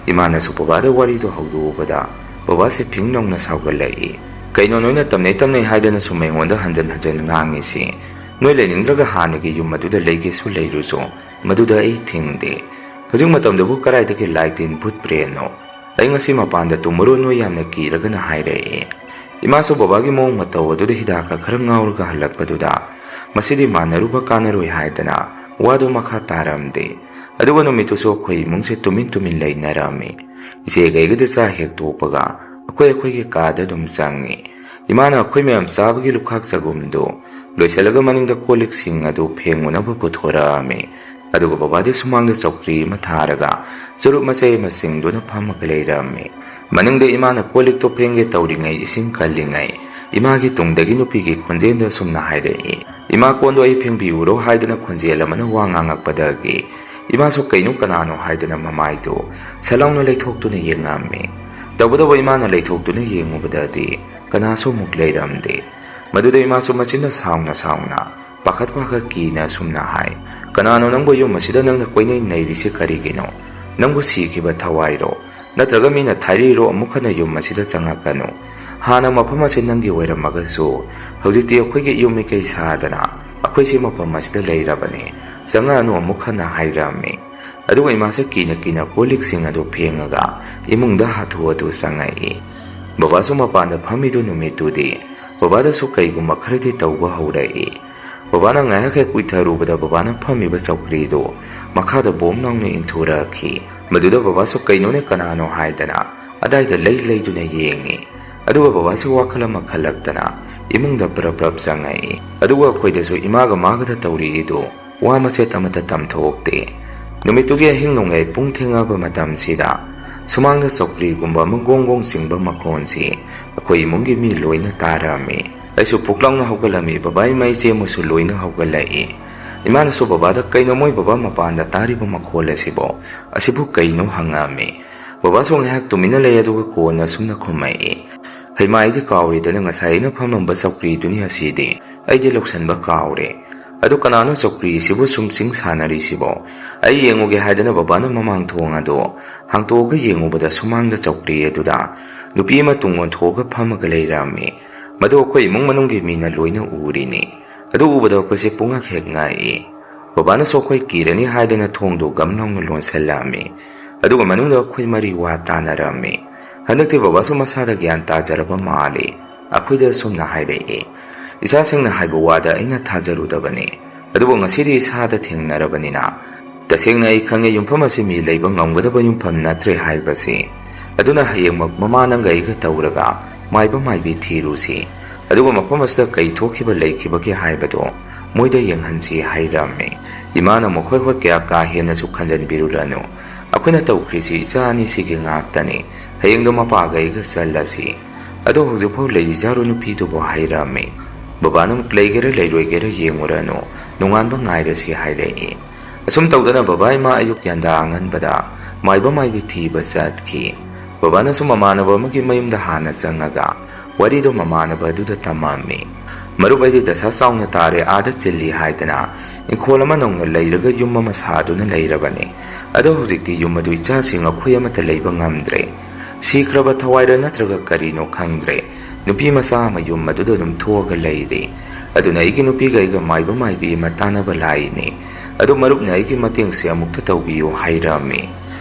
ꯏꯃꯥꯅꯁꯨ ꯕꯕꯥꯗ ꯋꯥꯔꯤꯗꯣ ꯍꯧꯗꯣꯛꯎꯕꯗ ꯕꯕꯥꯁꯦ ꯐꯤꯡ ꯂꯥꯎꯅ ꯁꯥꯎꯒꯠꯂꯛꯏ꯫ "ꯀꯩꯅꯣ ꯅꯣꯏꯅ ꯇꯝꯅꯩ ꯇꯝꯅꯩ ꯍꯥꯏꯗꯅ ꯁꯨꯝ ꯑꯩꯉꯣꯟꯗ ꯍꯟꯖꯟ ꯍꯟꯖꯟ ꯉꯥꯡꯉꯤꯁꯤ? ꯅꯣꯏ ꯂꯩꯅꯤꯡꯗ꯭ꯔꯒ ꯍꯥꯟꯅꯒꯤ ꯌꯨꯝ ꯑꯗꯨꯗ ꯂꯩꯒꯦꯁꯨ ꯂꯩꯔꯨꯁꯨ, ꯃꯗꯨꯗ ꯑꯩ ꯊꯤꯡꯗꯦ꯫ ꯍꯧꯖꯤꯛ ꯃꯇꯝꯗꯕꯨ ꯀꯗꯥꯏꯗꯒꯤ ꯂꯥꯏ ꯇꯤꯟ ꯚꯨꯠ ꯄ꯭ꯔꯦꯟꯅꯣ? ꯑꯩ ꯉꯁꯤ ꯃꯄꯥꯟꯗ ꯇꯨꯝꯃꯔꯣꯏ, ꯅꯣꯏ ꯌꯥꯝꯅ ꯀꯤꯔꯒꯅ" ꯍꯥꯏꯔꯛꯏ꯫ ꯏꯃꯥꯁꯨ ꯕꯕꯥꯒꯤ ꯃꯑꯣꯡ ꯃꯇꯧ ꯑꯗꯨꯗ ꯍꯤꯗꯥꯛꯀ ꯈꯔ ꯉꯥꯎꯔꯒ ꯍꯜꯂꯛꯄꯗꯨꯗ ꯃꯁꯤꯗꯤ ꯃꯥꯟꯅꯔꯨꯕ ꯀꯥꯟꯅꯔꯣꯏ ꯍꯥꯏꯗꯅ ꯋꯥꯗꯨ ꯃꯈꯥ ꯇꯥꯔꯝꯗꯦ꯫ ꯑꯗꯨꯒ ꯅꯨꯃꯤꯠꯇꯨꯁꯨ ꯑꯩꯈꯣꯏ ꯏꯃꯨꯡꯁꯦ ꯇꯨꯃꯤꯟ ꯇꯨꯃꯤꯟ ꯂꯩꯅꯔꯝꯃꯤ꯫ ꯏꯆꯦꯒ ꯑꯩꯒꯗꯤ ꯆꯥ ꯍꯦꯛ ꯇꯣꯛꯄꯒ ꯑꯩꯈꯣꯏ ꯑꯩꯈꯣꯏꯒꯤ ꯀꯥꯗ ꯑꯗꯨꯝ ꯆꯪꯉꯤ꯫ ꯏꯃꯥꯅ ꯑꯩꯈꯣꯏ ꯃꯌꯥꯝ ꯆꯥꯕꯒꯤ ꯂꯨꯈꯥꯛ ꯆꯒꯨꯝꯗꯨ ꯂꯣꯏꯁꯤꯜꯂꯒ ꯃꯅꯤꯡꯗ ꯀꯣꯜ ꯂꯤꯛꯁꯤꯡ ꯑꯗꯨ ꯐꯦꯡꯉꯨꯅꯕ ꯄꯨꯊꯣꯔꯛꯑꯝꯃꯤ꯫ ꯑꯗꯨꯒ ꯕꯕꯥꯗꯤ ꯁꯨꯃꯥꯡꯗ ꯆꯧꯀ꯭ꯔꯤ ꯑꯃ ꯊꯥꯔꯒ ꯆꯨꯔꯨꯞ ꯃꯆꯩ ꯑꯃ ꯆꯤꯡꯗꯨꯅ ꯐꯝꯃꯒ ꯂꯩꯔꯝꯃꯤ꯫ ꯃꯅꯤꯡꯗ ꯏꯃꯥꯅ ꯀꯣꯜ ꯂꯤꯛꯇꯣ ꯐꯦꯡꯒꯦ ꯇꯧꯔꯤꯉꯩ, ꯏꯁꯤꯡ ꯀꯜꯂꯤꯉꯩ, ꯏꯃꯥꯒꯤ ꯇꯨꯡꯗꯒꯤ ꯅꯨꯄꯤꯒꯤ ꯈꯣꯟꯖꯦꯜꯗ ꯑꯁꯨꯝꯅ ꯍꯥꯏꯔꯛꯏ, "ꯏꯃꯥ, ꯀꯣꯟꯗꯣ ꯑꯩ ꯐꯦꯡꯕꯤꯌꯨꯔꯣ?" ꯍꯥꯏꯗꯅ ꯈꯣꯟꯖꯦꯜ ꯑꯃꯅ ꯋꯥ ꯉꯥꯡꯉꯛꯄꯗꯒꯤ ꯏꯃꯥꯁꯨ "ꯀꯩꯅꯣ, ꯀꯅꯥꯅꯣ?" ꯍꯥꯏꯗꯅ ꯃꯃꯥꯏꯗꯨ ꯁꯠ ꯂꯥꯎꯅ ꯂꯩꯊꯣꯛꯇꯨꯅ ꯌꯦꯡꯉꯝꯃꯤ꯫ ꯇꯧꯕꯇꯕꯨ ꯏꯃꯥꯅ ꯂꯩꯊꯣꯛꯇꯨꯅ ꯌꯦꯡꯉꯨꯕꯗꯗꯤ ꯀꯅꯥꯁꯨ ꯑꯃꯨꯛ ꯂꯩꯔꯝꯗꯦ꯫ ꯃꯗꯨꯗ ꯏꯃꯥꯁꯨ ꯃꯆꯤꯟꯅ ꯁꯥꯎꯅ ꯁꯥꯎꯅ ꯄꯥꯈꯠ ꯄꯥꯈꯠ ꯀꯤꯅ ꯑꯁꯨꯝꯅ ꯍꯥꯏ, "ꯀꯅꯥꯅꯣ ꯅꯪꯕꯨ ꯌꯨꯝ ꯑꯁꯤꯗ ꯅꯪꯅ ꯀꯣꯏꯅꯩ ꯅꯩꯔꯤꯁꯤ ꯀꯔꯤꯒꯤꯅꯣ? ꯅꯪꯕꯨ ꯁꯤꯈꯤꯕ ꯊꯋꯥꯏꯔꯣ? ꯅꯠꯇ꯭ꯔꯒ ꯃꯤꯅ ꯊꯥꯏꯔꯤꯔꯣ? ꯑꯃꯨꯛ ꯍꯟꯅ ꯌꯨꯝ ꯑꯁꯤꯗ ꯆꯪꯉꯛꯀꯅꯨ꯫ "ꯍꯥꯟꯅ ꯃꯐꯝ ꯑꯁꯤ ꯅꯪꯒꯤ ꯑꯣꯏꯔꯝꯃꯒꯁꯨ, ꯍꯧꯖꯤꯛꯇꯤ ꯑꯩꯈꯣꯏꯒꯤ ꯌꯨꯝ ꯃꯤꯀꯩ ꯁꯥꯗꯅ ꯑꯩꯈꯣꯏꯁꯦ ꯃꯐꯝ ꯑꯁꯤꯗ ꯂꯩꯔꯕꯅꯤ, ꯆꯪꯉꯛꯑꯅꯨ" ꯑꯃꯨꯛ ꯍꯟꯅ ꯍꯥꯏꯔꯝꯃꯤ꯫ ꯑꯗꯨꯒ ꯏꯃꯥꯁꯦ ꯀꯤꯅ ꯀꯤꯅ ꯀꯣꯜ ꯂꯤꯛꯁꯤꯡ ꯑꯗꯨ ꯐꯦꯡꯉꯒ ꯏꯃꯨꯡꯗ ꯍꯥꯊꯨ ꯍꯥꯊꯨ ꯆꯪꯉꯛꯏ꯫ ꯕꯕꯥꯁꯨ ꯃꯄꯥꯟꯗ ꯐꯝꯃꯤꯗꯨ ꯅꯨꯃꯤꯠꯇꯨꯗꯤ ꯕꯕꯥꯗꯁꯨ ꯀꯩꯒꯨꯝꯕ ꯈꯔꯗꯤ ꯇꯧꯕ ꯍꯧꯔꯛꯏ꯫ ꯕꯕꯥꯅ ꯉꯥꯏꯍꯥꯛ ꯍꯦꯛ ꯀꯨꯏꯊꯔꯨꯕꯗ ꯕꯕꯥꯅ ꯐꯝꯃꯤꯕ ꯆꯧꯀ꯭ꯔꯤꯗꯨ ꯃꯈꯥꯗ ꯕꯣꯝ ꯂꯥꯎꯅ ꯏꯟꯊꯨꯔꯛꯈꯤ꯫ ꯃꯗꯨꯗ ꯕꯕꯥꯁꯨ "ꯀꯩꯅꯣꯅꯦ, ꯀꯅꯥꯅꯣ?" ꯍꯥꯏꯗꯅ ꯑꯗꯥꯏꯗ ꯂꯩ ꯂꯩꯗꯨꯅ ꯌꯦꯡꯉꯤ꯫ ꯑꯗꯨꯒ ꯕꯕꯥꯁꯨ ꯋꯥꯈꯜ ꯑꯃ ꯈꯜꯂꯛꯇꯅ ꯏꯃꯨꯡꯗ ꯄ꯭ꯔꯞ ꯄ꯭ꯔꯞ ꯆꯪꯉꯛꯏ꯫ ꯑꯗꯨꯒ ꯑꯩꯈꯣꯏꯗꯁꯨ ꯏꯃꯥꯒ ꯃꯥꯒꯗ ꯇꯧꯔꯤꯗꯨ ꯋꯥ ꯃꯆꯦꯠ ꯑꯃꯠꯇ ꯇꯝꯊꯣꯛꯇꯦ꯫ ꯅꯨꯃꯤꯠꯇꯨꯒꯤ ꯑꯍꯤꯡ ꯅꯣꯡꯌꯥꯏ ꯄꯨꯡ ꯊꯦꯡꯉꯕ ꯃꯇꯝꯁꯤꯗ ꯁꯨꯃꯥꯡꯗ ꯆꯧꯀ꯭ꯔꯤꯒꯨꯝꯕ ꯑꯃ ꯒꯣꯡ ꯒꯣꯡ ꯆꯤꯡꯕ ꯃꯈꯣꯟꯁꯤ ꯑꯩꯈꯣꯏ ꯏꯃꯨꯡꯒꯤ ꯃꯤ ꯂꯣꯏꯅ ꯇꯥꯔꯝꯃꯤ꯫ ꯑꯩꯁꯨ ꯄꯨꯛ ꯂꯥꯎꯅ ꯍꯧꯒꯠꯂꯝꯃꯤ, ꯕꯕꯥ, ꯏꯃꯥ, ꯏꯆꯦ ꯃꯣꯏꯁꯨ ꯂꯣꯏꯅ ꯍꯧꯒꯠꯂꯛꯏ꯫ ꯏꯃꯥꯅꯁꯨ ꯕꯕꯥꯗ "ꯀꯩꯅꯣ ꯃꯣꯏ ꯕꯕꯥ ꯃꯄꯥꯟꯗ ꯇꯥꯔꯤꯕ ꯃꯈꯣꯜ ꯑꯁꯤꯕꯣ? ꯑꯁꯤꯕꯨ ꯀꯩꯅꯣ?" ꯍꯪꯉꯛꯑꯝꯃꯤ꯫ ꯕꯕꯥꯁꯨ ꯉꯥꯏꯍꯥꯛ ꯇꯨꯃꯤꯟꯅ ꯂꯩ, ꯑꯗꯨꯒ ꯀꯣꯟꯅ ꯑꯁꯨꯝꯅ ꯈꯨꯝꯃꯛꯏ, "ꯍꯩꯃꯥ, ꯑꯩꯗꯤ ꯀꯥꯎꯔꯦꯗꯅ, ꯉꯁꯥꯏ ꯑꯩꯅ ꯐꯝꯃꯝꯕ ꯆꯧꯀ꯭ꯔꯤꯗꯨꯅꯤ ꯑꯁꯤꯗꯤ꯫ ꯑꯩꯗꯤ ꯂꯧꯁꯟꯕ ꯀꯥꯎꯔꯦ꯫ ꯑꯗꯨ ꯀꯅꯥꯅꯣ ꯆꯧꯀ꯭ꯔꯤꯁꯤꯕꯨ ꯁꯨꯝ ꯆꯤꯡ ꯁꯥꯟꯅꯔꯤꯁꯤꯕꯣ? ꯑꯩ ꯌꯦꯡꯉꯨꯒꯦ" ꯍꯥꯏꯗꯅ ꯕꯕꯥꯅ ꯃꯃꯥꯡ ꯊꯣꯡ ꯑꯗꯨ ꯍꯥꯡꯇꯣꯛꯑꯒ ꯌꯦꯡꯉꯨꯕꯗ ꯁꯨꯃꯥꯡꯗ ꯆꯧꯀ꯭ꯔꯤ ꯑꯗꯨꯗ ꯅꯨꯄꯤ ꯑꯃ ꯇꯨꯡ ꯑꯣꯟꯊꯣꯛꯑꯒ ꯐꯝꯃꯒ ꯂꯩꯔꯝꯃꯤ꯫ ꯃꯗꯨ ꯑꯩꯈꯣꯏ ꯏꯃꯨꯡ ꯃꯅꯨꯡꯒꯤ ꯃꯤꯅ ꯂꯣꯏꯅ ꯎꯔꯤꯅꯤ꯫ ꯑꯗꯨ ꯎꯕꯗ ꯑꯩꯈꯣꯏꯁꯦ ꯄꯨꯡꯉꯛ ꯍꯦꯛ ꯉꯛꯏ꯫ ꯕꯕꯥꯅꯁꯨ ꯑꯩꯈꯣꯏ ꯀꯤꯔꯅꯤ ꯍꯥꯏꯗꯅ ꯊꯣꯡꯗꯨ ꯒꯝ ꯂꯥꯎꯅ ꯂꯣꯟꯁꯤꯜꯂꯝꯃꯤ꯫ ꯑꯗꯨꯒ ꯃꯅꯨꯡꯗ ꯑꯩꯈꯣꯏ ꯃꯔꯤ ꯋꯥ ꯇꯥꯅꯔꯝꯃꯤ꯫ ꯍꯟꯗꯛꯇꯤ ꯕꯕꯥꯁꯨ ꯃꯁꯥꯗ ꯒ꯭ꯌꯥꯟ ꯇꯥꯖꯔꯕ ꯃꯥꯜꯂꯤ꯫ ꯑꯩꯈꯣꯏꯗ ꯑꯁꯨꯝꯅ ꯍꯥꯏꯔꯛꯏ, "ꯏꯆꯥꯁꯤꯡꯅ ꯍꯥꯏꯕ ꯋꯥꯗ ꯑꯩꯅ ꯊꯥꯖꯔꯨꯗꯕꯅꯤ, ꯑꯗꯨꯕꯨ ꯉꯁꯤꯗꯤ ꯏꯁꯥꯗ ꯊꯦꯡꯅꯔꯕꯅꯤꯅ, ꯇꯁꯦꯡꯅ ꯑꯩ ꯈꯪꯉꯦ, ꯌꯨꯝꯐꯝ ꯑꯁꯤ ꯃꯤ ꯂꯩꯕ ꯉꯝꯒꯗꯕ ꯌꯨꯝꯐꯝ ꯅꯠꯇ꯭ꯔꯦ ꯍꯥꯏꯕꯁꯤ꯫ ꯑꯗꯨꯅ ꯍꯌꯦꯡꯃꯛ ꯃꯃꯥ ꯅꯪꯒ ꯑꯩꯒ ꯇꯧꯔꯒ ꯃꯥꯏꯕ ꯃꯥꯏꯕꯤ ꯊꯤꯔꯨꯁꯤ, ꯑꯗꯨꯒ ꯃꯐꯝ ꯑꯁꯤꯗ ꯀꯩ ꯊꯣꯛꯈꯤꯕ ꯂꯩꯈꯤꯕꯒꯦ ꯍꯥꯏꯕꯗꯨ ꯃꯣꯏꯗ ꯌꯦꯡꯍꯟꯁꯤ" ꯍꯥꯏꯔꯝꯃꯤ꯫ ꯏꯃꯥꯅ ꯑꯃꯨꯛ, "ꯍꯣꯏ ꯍꯣꯏ, ꯀꯌꯥ ꯀꯥ ꯍꯦꯟꯅꯁꯨ ꯈꯟꯖꯟꯕꯤꯔꯨꯔꯅꯨ꯫ ꯑꯩꯈꯣꯏꯅ ꯇꯧꯈ꯭ꯔꯤꯁꯤ ꯏꯆꯥ ꯑꯅꯤꯁꯤꯒꯤ ꯉꯥꯛꯇꯅꯤ꯫ ꯍꯌꯦꯡꯗꯣ ꯃꯄꯥꯒ ꯑꯩꯒ ꯆꯠꯂꯁꯤ꯫ ꯑꯗꯣ ꯍꯧꯖꯤꯛꯐꯥꯎ ꯂꯩꯔꯤꯖꯥꯔꯣ ꯅꯨꯄꯤꯗꯨꯕꯨ?" ꯍꯥꯏꯔꯝꯃꯤ꯫ ꯕꯕꯥꯅ ꯑꯃꯨꯛ, "ꯂꯩꯒꯦꯔꯥ ꯂꯩꯔꯣꯏꯒꯦꯔꯥ ꯌꯦꯡꯉꯨꯔꯅꯨ, ꯅꯣꯡꯉꯥꯟꯕ ꯉꯥꯏꯔꯁꯤ" ꯍꯥꯏꯔꯛꯏ꯫ ꯑꯁꯨꯝ ꯇꯧꯗꯅ ꯕꯕꯥ ꯏꯃꯥ ꯑꯌꯨꯛ ꯌꯥꯟꯗꯥ ꯑꯉꯟꯕꯗ ꯃꯥꯏꯕ ꯃꯥꯏꯕꯤ ꯊꯤꯕ ꯆꯠꯈꯤ꯫ ꯕꯕꯥꯅꯁꯨ ꯃꯃꯥꯟꯅꯕ ꯑꯃꯒꯤ ꯃꯌꯨꯝꯗ ꯍꯥꯟꯅ ꯆꯪꯉꯒ ꯋꯥꯔꯤꯗꯣ ꯃꯃꯥꯟꯅꯕ ꯑꯗꯨꯗ ꯇꯝꯃꯝꯃꯤ꯫ "ꯃꯔꯨꯞ, ꯑꯩꯗꯤ ꯗꯁꯥ ꯆꯥꯎꯅ ꯇꯥꯔꯦ, ꯑꯥꯗ ꯆꯤꯜꯂꯤ ꯍꯥꯏꯗꯅ ꯏꯪꯈꯣꯜ ꯑꯃ ꯅꯧꯅ ꯂꯩꯔꯒ ꯌꯨꯝ ꯑꯃ ꯁꯥꯗꯨꯅ ꯂꯩꯔꯕꯅꯤ꯫ ꯑꯗꯣ ꯍꯧꯖꯤꯛꯇꯤ ꯌꯨꯝ ꯑꯗꯨ ꯏꯆꯥꯁꯤꯡ ꯑꯩꯈꯣꯏ ꯑꯃꯠꯇ ꯂꯩꯕ ꯉꯝꯗ꯭ꯔꯦ꯫ ꯁꯤꯈ꯭ꯔꯕ ꯊꯋꯥꯏꯔ ꯅꯠꯇ꯭ꯔꯒ ꯀꯔꯤꯅꯣ ꯈꯪꯗ꯭ꯔꯦ꯫ ꯅꯨꯄꯤ ꯃꯆꯥ ꯑꯃ ꯌꯨꯝ ꯑꯗꯨꯗ ꯑꯗꯨꯝ ꯊꯣꯛꯑꯒ ꯂꯩꯔꯤ꯫ ꯑꯗꯨꯅ ꯑꯩꯒꯤ ꯅꯨꯄꯤꯒ ꯑꯩꯒ ꯃꯥꯏꯕ ꯃꯥꯏꯕꯤ ꯑꯃ ꯇꯥꯟꯅꯕ ꯂꯥꯛꯏꯅꯦ꯫ ꯑꯗꯨ ꯃꯔꯨꯞꯅ ꯑꯩꯒꯤ ꯃꯇꯦꯡꯁꯦ ꯑꯃꯨꯛꯇ ꯇꯧꯕꯤꯌꯨ ꯍꯥꯏꯔꯝꯃꯤ꯫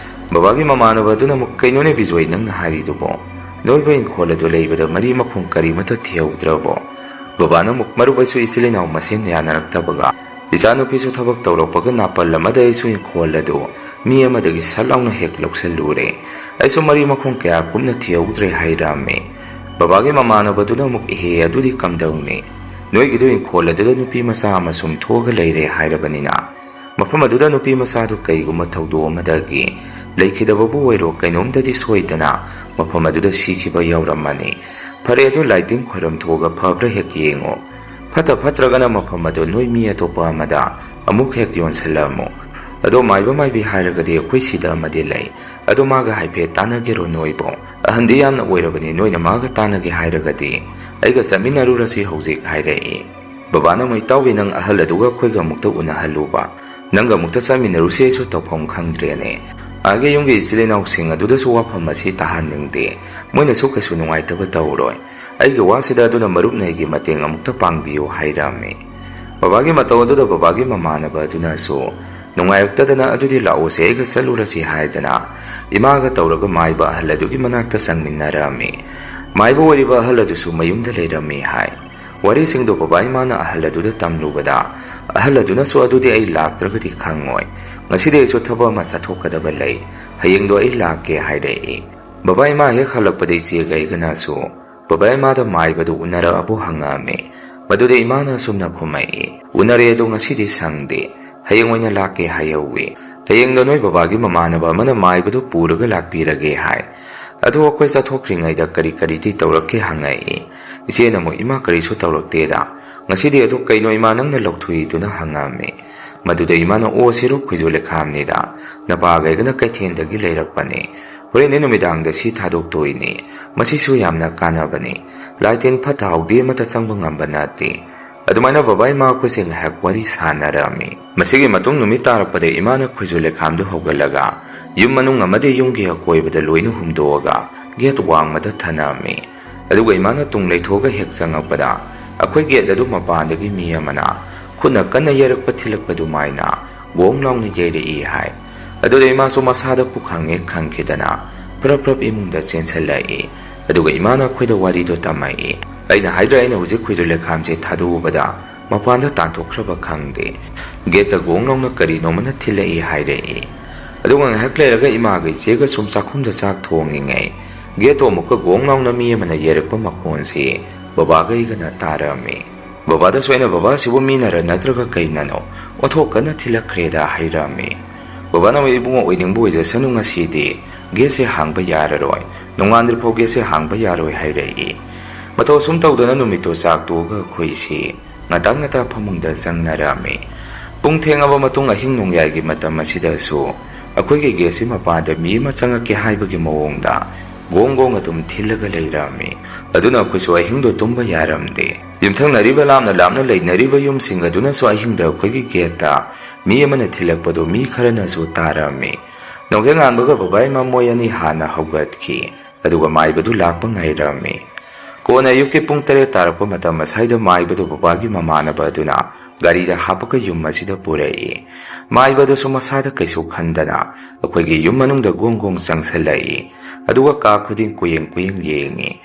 ꯕꯕꯥꯒꯤ ꯃꯃꯥꯟꯅꯕ ꯑꯗꯨꯅ ꯑꯃꯨꯛ, "ꯀꯩꯅꯣꯅꯦ ꯕꯤꯖꯣꯏ, ꯅꯪꯅ ꯍꯥꯏꯔꯤꯗꯨꯕꯣ? ꯅꯣꯏꯕꯨ ꯏꯪꯈꯣꯜ ꯑꯗꯨ ꯂꯩꯕꯗ ꯃꯔꯤ ꯃꯈꯣꯡ ꯀꯔꯤꯃꯠꯇ ꯊꯤꯍꯧꯗ꯭ꯔꯕꯣ?" ꯕꯕꯥꯅ ꯑꯃꯨꯛ, "ꯃꯔꯨꯞ, ꯑꯩꯁꯨ ꯏꯆꯤꯜ ꯏꯅꯥꯎ ꯃꯁꯦꯟ ꯌꯥꯅꯔꯛꯇꯕꯒ, ꯏꯆꯥꯅꯨꯄꯤꯁꯨ ꯊꯕꯛ ꯇꯧꯔꯛꯄꯒ ꯅꯥꯄꯜ ꯑꯃꯗ ꯑꯩꯁꯨ ꯏꯪꯈꯣꯜ ꯑꯗꯨ ꯃꯤ ꯑꯃꯗꯒꯤ ꯁꯠ ꯂꯥꯎꯅ ꯍꯦꯛ ꯂꯧꯁꯤꯜꯂꯨꯔꯦ꯫ ꯑꯩꯁꯨ ꯃꯔꯤ ꯃꯈꯣꯡ ꯀꯌꯥ ꯀꯨꯞꯅ ꯊꯤꯍꯧꯗ꯭ꯔꯦ" ꯍꯥꯏꯔꯝꯃꯤ꯫ ꯕꯕꯥꯒꯤ ꯃꯃꯥꯟꯅꯕꯗꯨꯅ ꯑꯃꯨꯛ, "ꯏꯍꯦ, ꯑꯗꯨꯗꯤ ꯀꯝꯗꯧꯅꯤ? ꯅꯣꯏꯒꯤꯗꯨ ꯏꯪꯈꯣꯜ ꯑꯗꯨꯗ ꯅꯨꯄꯤ ꯃꯆꯥ ꯑꯃ ꯁꯨꯝ ꯊꯣꯛꯑꯒ ꯂꯩꯔꯦ ꯍꯥꯏꯔꯕꯅꯤꯅ, ꯃꯐꯝ ꯑꯗꯨꯗ ꯅꯨꯄꯤ ꯃꯆꯥꯗꯨ ꯀꯩꯒꯨꯝꯕ ꯊꯧꯗꯣꯛ ꯑꯃꯗꯒꯤ ꯂꯩꯈꯤꯗꯕꯕꯨ ꯑꯣꯏꯔꯣ, ꯀꯩꯅꯣꯝꯗꯗꯤ ꯁꯣꯏꯗꯅ ꯃꯐꯝ ꯑꯗꯨꯗ ꯁꯤꯈꯤꯕ ꯌꯥꯎꯔꯝꯃꯅꯤ꯫ ꯐꯔꯦ, ꯑꯗꯨ ꯂꯥꯏꯇꯤꯟ ꯈꯣꯏꯔꯝ ꯊꯣꯛꯑꯒ ꯐꯕ꯭ꯔꯥ ꯍꯦꯛ ꯌꯦꯡꯉꯣ꯫ ꯐꯠꯇ ꯐꯠꯇ꯭ꯔꯒꯅ ꯃꯐꯝ ꯑꯗꯨ ꯅꯣꯏ ꯃꯤ ꯑꯇꯣꯞꯄ ꯑꯃꯗ ꯑꯃꯨꯛ ꯍꯦꯛ ꯌꯣꯟꯁꯤꯜꯂꯝꯃꯨ꯫ ꯑꯗꯣ ꯃꯥꯏꯕ ꯃꯥꯏꯕꯤ ꯍꯥꯏꯔꯒꯗꯤ ꯑꯩꯈꯣꯏ ꯁꯤꯗ ꯑꯃꯗꯤ ꯂꯩ꯫ ꯑꯗꯣ ꯃꯥꯒ ꯍꯥꯏꯐꯦꯠ ꯇꯥꯟꯅꯒꯦꯔꯣ ꯅꯣꯏꯕꯣ? ꯑꯍꯟꯗꯤ ꯌꯥꯝꯅ ꯑꯣꯏꯔꯕꯅꯤ, ꯅꯣꯏꯅ ꯃꯥꯒ ꯇꯥꯟꯅꯒꯦ ꯍꯥꯏꯔꯒꯗꯤ ꯑꯩꯒ ꯆꯠꯃꯤꯟꯅꯔꯨꯔꯁꯤ ꯍꯧꯖꯤꯛ" ꯍꯥꯏꯔꯛꯏ꯫ ꯕꯕꯥꯅ ꯑꯃꯨꯛ, "ꯏꯇꯥꯎꯕꯤ, ꯅꯪ ꯑꯍꯜ ꯑꯗꯨꯒ ꯑꯩꯈꯣꯏꯒ ꯑꯃꯨꯛꯇ ꯎꯅꯍꯜꯂꯨꯕ꯫ ꯅꯪꯒ ꯑꯃꯨꯛꯇ ꯆꯠꯃꯤꯟꯅꯔꯨꯁꯤ, ꯑꯩꯁꯨ ꯇꯧꯐꯝ ꯈꯪꯗ꯭ꯔꯦꯅꯦ꯫ ꯑꯥꯒꯤ ꯌꯨꯝꯒꯤ ꯏꯆꯤꯜ ꯏꯅꯥꯎꯁꯤꯡ ꯑꯗꯨꯗꯁꯨ ꯋꯥꯐꯝ ꯑꯁꯤ ꯇꯥꯍꯟꯅꯤꯡꯗꯦ꯫ ꯃꯣꯏꯅꯁꯨ ꯀꯩꯁꯨ ꯅꯨꯡꯉꯥꯏꯇꯕ ꯇꯧꯔꯣꯏ꯫ ꯑꯩꯒꯤ ꯋꯥꯁꯤꯗ ꯑꯗꯨꯅ ꯃꯔꯨꯞꯅ ꯑꯩꯒꯤ ꯃꯇꯦꯡ ꯑꯃꯨꯛꯇ ꯄꯥꯡꯕꯤꯌꯨ" ꯍꯥꯏꯔꯝꯃꯤ꯫ ꯕꯕꯥꯒꯤ ꯃꯇꯧ ꯑꯗꯨꯗ ꯕꯕꯥꯒꯤ ꯃꯃꯥꯟꯅꯕ ꯑꯗꯨꯅꯁꯨ ꯅꯨꯡꯉꯥꯏꯔꯛꯇꯗꯅ, "ꯑꯗꯨꯗꯤ ꯂꯥꯛꯑꯣꯁꯦ, ꯑꯩꯒ ꯆꯠꯂꯨꯔꯁꯤ" ꯍꯥꯏꯗꯅ ꯏꯃꯥꯒ ꯇꯧꯔꯒ ꯃꯥꯏꯕ ꯑꯍꯜ ꯑꯗꯨꯒꯤ ꯃꯅꯥꯛꯇ ꯆꯪꯃꯤꯟꯅꯔꯝꯃꯤ꯫ ꯃꯥꯏꯕ ꯑꯣꯏꯔꯤꯕ ꯑꯍꯜ ꯑꯗꯨꯁꯨ ꯃꯌꯨꯝꯗ ꯂꯩꯔꯝꯃꯤ ꯍꯥꯏ꯫ ꯋꯥꯔꯤꯁꯤꯡꯗꯨ ꯕꯕꯥ ꯏꯃꯥꯅ ꯑꯍꯜ ꯑꯗꯨꯗ ꯇꯝꯂꯨꯕꯗ, ꯑꯍꯜ ꯑꯗꯨꯅꯁꯨ, "ꯑꯗꯨꯗꯤ ꯑꯩ ꯂꯥꯛꯇ꯭ꯔꯒꯗꯤ ꯈꯪꯉꯣꯏ꯫ ꯉꯁꯤꯗꯤ ꯑꯩꯁꯨ ꯊꯕꯛ ꯑꯃ ꯆꯠꯊꯣꯛꯀꯗꯕ ꯂꯩ꯫ ꯍꯌꯦꯡꯗꯣ ꯑꯩ ꯂꯥꯛꯀꯦ" ꯍꯥꯏꯔꯛꯏ꯫ ꯕꯕꯥ ꯏꯃꯥ ꯍꯦꯛ ꯍꯜꯂꯛꯄꯗ ꯏꯆꯦꯒ ꯑꯩꯒꯅꯁꯨ ꯕꯕꯥ ꯏꯃꯥꯗ ꯃꯥꯏꯕꯗꯨ ꯎꯅꯔꯛꯑꯕꯣ ꯍꯪꯉꯛꯑꯝꯃꯤ꯫ ꯃꯗꯨꯗ ꯏꯃꯥꯅ ꯑꯁꯨꯝꯅ ꯈꯨꯝꯃꯛꯏ, "ꯎꯅꯔꯦ, ꯑꯗꯣ ꯉꯁꯤꯗꯤ ꯁꯪꯗꯦ꯫ ꯍꯌꯦꯡ ꯑꯣꯏꯅ ꯂꯥꯛꯀꯦ ꯍꯥꯏꯍꯧꯋꯤ꯫ ꯍꯌꯦꯡꯗꯣ ꯅꯣꯏ ꯕꯕꯥꯒꯤ ꯃꯃꯥꯟꯅꯕ ꯑꯃꯅ ꯃꯥꯏꯕꯗꯨ ꯄꯨꯔꯒ ꯂꯥꯛꯄꯤꯔꯒꯦ ꯍꯥꯏ꯫ ꯑꯗꯣ ꯑꯩꯈꯣꯏ ꯆꯠꯊꯣꯛꯇ꯭ꯔꯤꯉꯩꯗ ꯀꯔꯤ ꯀꯔꯤꯗꯤ ꯇꯧꯔꯛꯀꯦ?" ꯍꯪꯉꯛꯏ꯫ ꯏꯆꯦꯅ ꯑꯃꯨꯛ, "ꯏꯃꯥ, ꯀꯔꯤꯁꯨ ꯇꯧꯔꯛꯇꯦꯗ꯫ ꯉꯁꯤꯗꯤ ꯑꯗꯣ ꯀꯩꯅꯣ ꯏꯃꯥ ꯅꯪꯅ ꯂꯧꯊꯣꯛꯏꯗꯨꯅ?" ꯍꯪꯉꯛꯑꯝꯃꯤ꯫ ꯃꯗꯨꯗ ꯏꯃꯥꯅ, "ꯑꯣ, ꯁꯤꯔꯨ ꯈꯣꯏꯖꯨ ꯂꯩꯈꯥꯝꯅꯤꯗ꯫ ꯅꯄꯥꯒ ꯑꯩꯒꯅ ꯀꯩꯊꯦꯜꯗꯒꯤ ꯂꯩꯔꯛꯄꯅꯤ꯫ ꯍꯣꯔꯦꯟꯗꯤ ꯅꯨꯃꯤꯗꯥꯡꯗ ꯁꯤ ꯊꯥꯗꯣꯛꯇꯣꯏꯅꯤ꯫ ꯃꯁꯤꯁꯨ ꯌꯥꯝꯅ ꯀꯥꯟꯅꯕꯅꯤ꯫ ꯂꯥꯏ ꯇꯤꯟ ꯐꯠꯇ ꯍꯥꯎꯗꯤ ꯑꯃꯠꯇ ꯆꯪꯕ ꯉꯝꯕ ꯅꯠꯇꯦ꯫" ꯑꯗꯨꯃꯥꯏꯅ ꯕꯕꯥ ꯏꯃꯥ ꯑꯩꯈꯣꯏꯁꯦ ꯉꯥꯏꯍꯥꯛ ꯋꯥꯔꯤ ꯁꯥꯟꯅꯔꯝꯃꯤ꯫ ꯃꯁꯤꯒꯤ ꯃꯇꯨꯡ ꯅꯨꯃꯤꯠ ꯇꯥꯔꯛꯄꯗ ꯏꯃꯥꯅ ꯈꯣꯏꯖꯨ ꯂꯩꯈꯥꯝꯗꯨ ꯍꯧꯒꯠꯂꯒ ꯌꯨꯝ ꯃꯅꯨꯡ ꯑꯃꯗꯤ ꯌꯨꯝꯒꯤ ꯑꯀꯣꯏꯕꯗ ꯂꯣꯏꯅ ꯍꯨꯝꯗꯣꯛꯑꯒ ꯒꯦꯠ ꯋꯥꯡꯃꯗ ꯊꯅꯝꯃꯤ꯫ ꯑꯗꯨꯒ ꯏꯃꯥꯅ ꯇꯨꯡ ꯂꯩꯊꯣꯛꯑꯒ ꯍꯦꯛ ꯆꯪꯉꯛꯄꯗ, ꯑꯩꯈꯣꯏ ꯒꯦꯠ ꯑꯗꯨ ꯃꯄꯥꯟꯗꯒꯤ ꯃꯤ ꯑꯃꯅ ꯈꯨꯠꯅ ꯀꯟꯅ ꯌꯩꯔꯛꯄ ꯊꯤꯜꯂꯛꯄ ꯑꯗꯨꯃꯥꯏꯅ ꯒꯣꯡ ꯂꯥꯎꯅ ꯌꯩꯔꯛꯏ ꯍꯥꯏ꯫ ꯑꯗꯨꯗ ꯏꯃꯥꯁꯨ ꯃꯁꯥꯗ ꯄꯨꯈꯪ ꯍꯦꯛ ꯈꯪꯈꯤꯗꯅ ꯄ꯭ꯔꯞ ꯄ꯭ꯔꯞ ꯏꯃꯨꯡꯗ ꯆꯦꯟꯁꯤꯜꯂꯛꯏ꯫ ꯑꯗꯨꯒ ꯏꯃꯥꯅ ꯑꯩꯈꯣꯏꯗ ꯋꯥꯔꯤꯗꯣ ꯇꯝꯃꯛꯏ꯫ ꯑꯩꯅ ꯍꯥꯏꯗ꯭ꯔꯥ, ꯑꯩꯅ ꯍꯧꯖꯤꯛ ꯈꯨꯏꯗ꯭ꯔꯨ ꯂꯩꯈꯥꯝꯁꯦ ꯊꯥꯗꯣꯛꯎꯕꯗ ꯃꯄꯥꯟꯗ ꯇꯥꯟꯊꯣꯛꯈ꯭ꯔꯕ ꯈꯪꯗꯦ꯫ ꯒꯦꯠꯇ ꯒꯣꯡ ꯂꯥꯎꯅ ꯀꯔꯤꯅꯣꯃꯅ ꯊꯤꯜꯂꯛꯏ ꯍꯥꯏꯔꯛꯏ꯫ ꯑꯗꯨꯒ ꯉꯥꯏꯍꯥꯛ ꯂꯩꯔꯒ ꯏꯃꯥꯒ ꯏꯆꯦꯒ ꯁꯨꯝ ꯆꯥꯛꯈꯨꯝꯗ ꯆꯥꯛ ꯊꯣꯡꯉꯤꯉꯩ, ꯒꯦꯠꯇꯣ ꯑꯃꯨꯛꯀ ꯒꯣꯡ ꯂꯥꯎꯅ ꯃꯤ ꯑꯃꯅ ꯌꯩꯔꯛꯄ ꯃꯈꯣꯟꯁꯤ ꯕꯕꯥꯒ ꯑꯩꯒꯅ ꯇꯥꯔꯝꯃꯤ꯫ ꯕꯕꯥꯗꯁꯨ ꯑꯩꯅ, "ꯕꯕꯥ, ꯁꯤꯕꯨ ꯃꯤꯅꯔ ꯅꯠꯇ꯭ꯔꯒ ꯀꯩꯅꯅꯣ? ꯑꯣꯟꯊꯣꯛ ꯀꯟꯅ ꯊꯤꯜꯂꯛꯈ꯭ꯔꯦꯗ," ꯍꯥꯏꯔꯝꯃꯤ꯫ ꯕꯕꯥꯅ ꯑꯃꯨꯛ, "ꯏꯕꯨꯡꯉꯣ, ꯑꯣꯏꯅꯤꯡꯕ ꯑꯣꯏꯖꯁꯅꯨ, ꯉꯁꯤꯗꯤ ꯒꯦꯠꯁꯦ ꯍꯥꯡꯕ ꯌꯥꯔꯔꯣꯏ, ꯅꯣꯡꯉꯥꯟꯗ꯭ꯔꯤꯐꯥꯎ ꯒꯦꯠꯁꯦ ꯍꯥꯡꯕ ꯌꯥꯔꯣꯏ," ꯍꯥꯏꯔꯛꯏ꯫ ꯃꯇꯧ ꯑꯁꯨꯝ ꯇꯧꯗꯅ ꯅꯨꯃꯤꯠꯇꯣ ꯆꯥꯛ ꯇꯣꯛꯑꯒ ꯑꯩꯈꯣꯏꯁꯤ ꯉꯟꯇꯥ ꯉꯟꯇꯥ ꯐꯃꯨꯡꯗ ꯆꯪꯅꯔꯝꯃꯤ꯫ ꯄꯨꯡ ꯊꯦꯡꯉꯕ ꯃꯇꯨꯡ, ꯑꯍꯤꯡ ꯅꯣꯡꯌꯥꯏꯒꯤ ꯃꯇꯝ ꯑꯁꯤꯗꯁꯨ ꯑꯩꯈꯣꯏꯒꯤ ꯒꯦꯠꯁꯤ ꯃꯄꯥꯟꯗ ꯃꯤ ꯑꯃ ꯆꯪꯉꯛꯀꯦ ꯍꯥꯏꯕꯒꯤ ꯃꯑꯣꯡꯗ ꯒꯣꯡ ꯒꯣꯡ ꯑꯗꯨꯝ ꯊꯤꯜꯂꯒ ꯂꯩꯔꯝꯃꯤ꯫ ꯑꯗꯨꯅ ꯑꯩꯈꯣꯏꯁꯨ ꯑꯍꯤꯡꯗꯣ ꯇꯨꯝꯕ ꯌꯥꯔꯝꯗꯦ꯫ ꯌꯨꯝꯊꯪꯅꯔꯤꯕ ꯂꯥꯞꯅ ꯂꯥꯞꯅ ꯂꯩꯅꯔꯤꯕ ꯌꯨꯝꯁꯤꯡ ꯑꯗꯨꯅꯁꯨ ꯑꯍꯤꯡꯗ ꯑꯩꯈꯣꯏꯒꯤ ꯒꯦꯠꯇ ꯃꯤ ꯑꯃꯅ ꯊꯤꯜꯂꯛꯄꯗꯨ ꯃꯤ ꯈꯔꯅꯁꯨ ꯇꯥꯔꯝꯃꯤ꯫ ꯅꯣꯡꯈꯩ ꯉꯥꯟꯕꯒ ꯕꯕꯥ ꯏꯃꯥ ꯃꯣꯏ ꯑꯅꯤ ꯍꯥꯟꯅ ꯍꯧꯒꯠꯈꯤ꯫ ꯑꯗꯨꯒ ꯃꯥꯏꯕꯗꯨ ꯂꯥꯛꯄ ꯉꯥꯏꯔꯝꯃꯤ꯫ ꯀꯣꯟꯅ ꯑꯌꯨꯛꯀꯤ ꯄꯨꯡ ꯇꯔꯦꯠ ꯇꯥꯔꯛꯄ ꯃꯇꯝ ꯑꯁ꯭ꯋꯥꯏꯗ ꯃꯥꯏꯕꯗꯨ ꯕꯕꯥꯒꯤ ꯃꯃꯥꯟꯅꯕ ꯑꯗꯨꯅ ꯒꯥꯔꯤꯗ ꯍꯥꯞꯄꯒ ꯌꯨꯝ ꯑꯁꯤꯗ ꯄꯨꯔꯛꯏ꯫ ꯃꯥꯏꯕꯗꯨꯁꯨ ꯃꯁꯥꯗ ꯀꯩꯁꯨ ꯈꯟꯗꯅ ꯑꯩꯈꯣꯏꯒꯤ ꯌꯨꯝ ꯃꯅꯨꯡꯗ ꯒꯣꯡ ꯒꯣꯡ ꯆꯪꯁꯤꯜꯂꯛꯏ꯫ ꯑꯗꯨꯒ ꯀꯥ ꯈꯨꯗꯤꯡ ꯀꯨꯌꯦꯡ ꯀꯨꯌꯦꯡ ꯌꯦꯡꯉꯤ꯫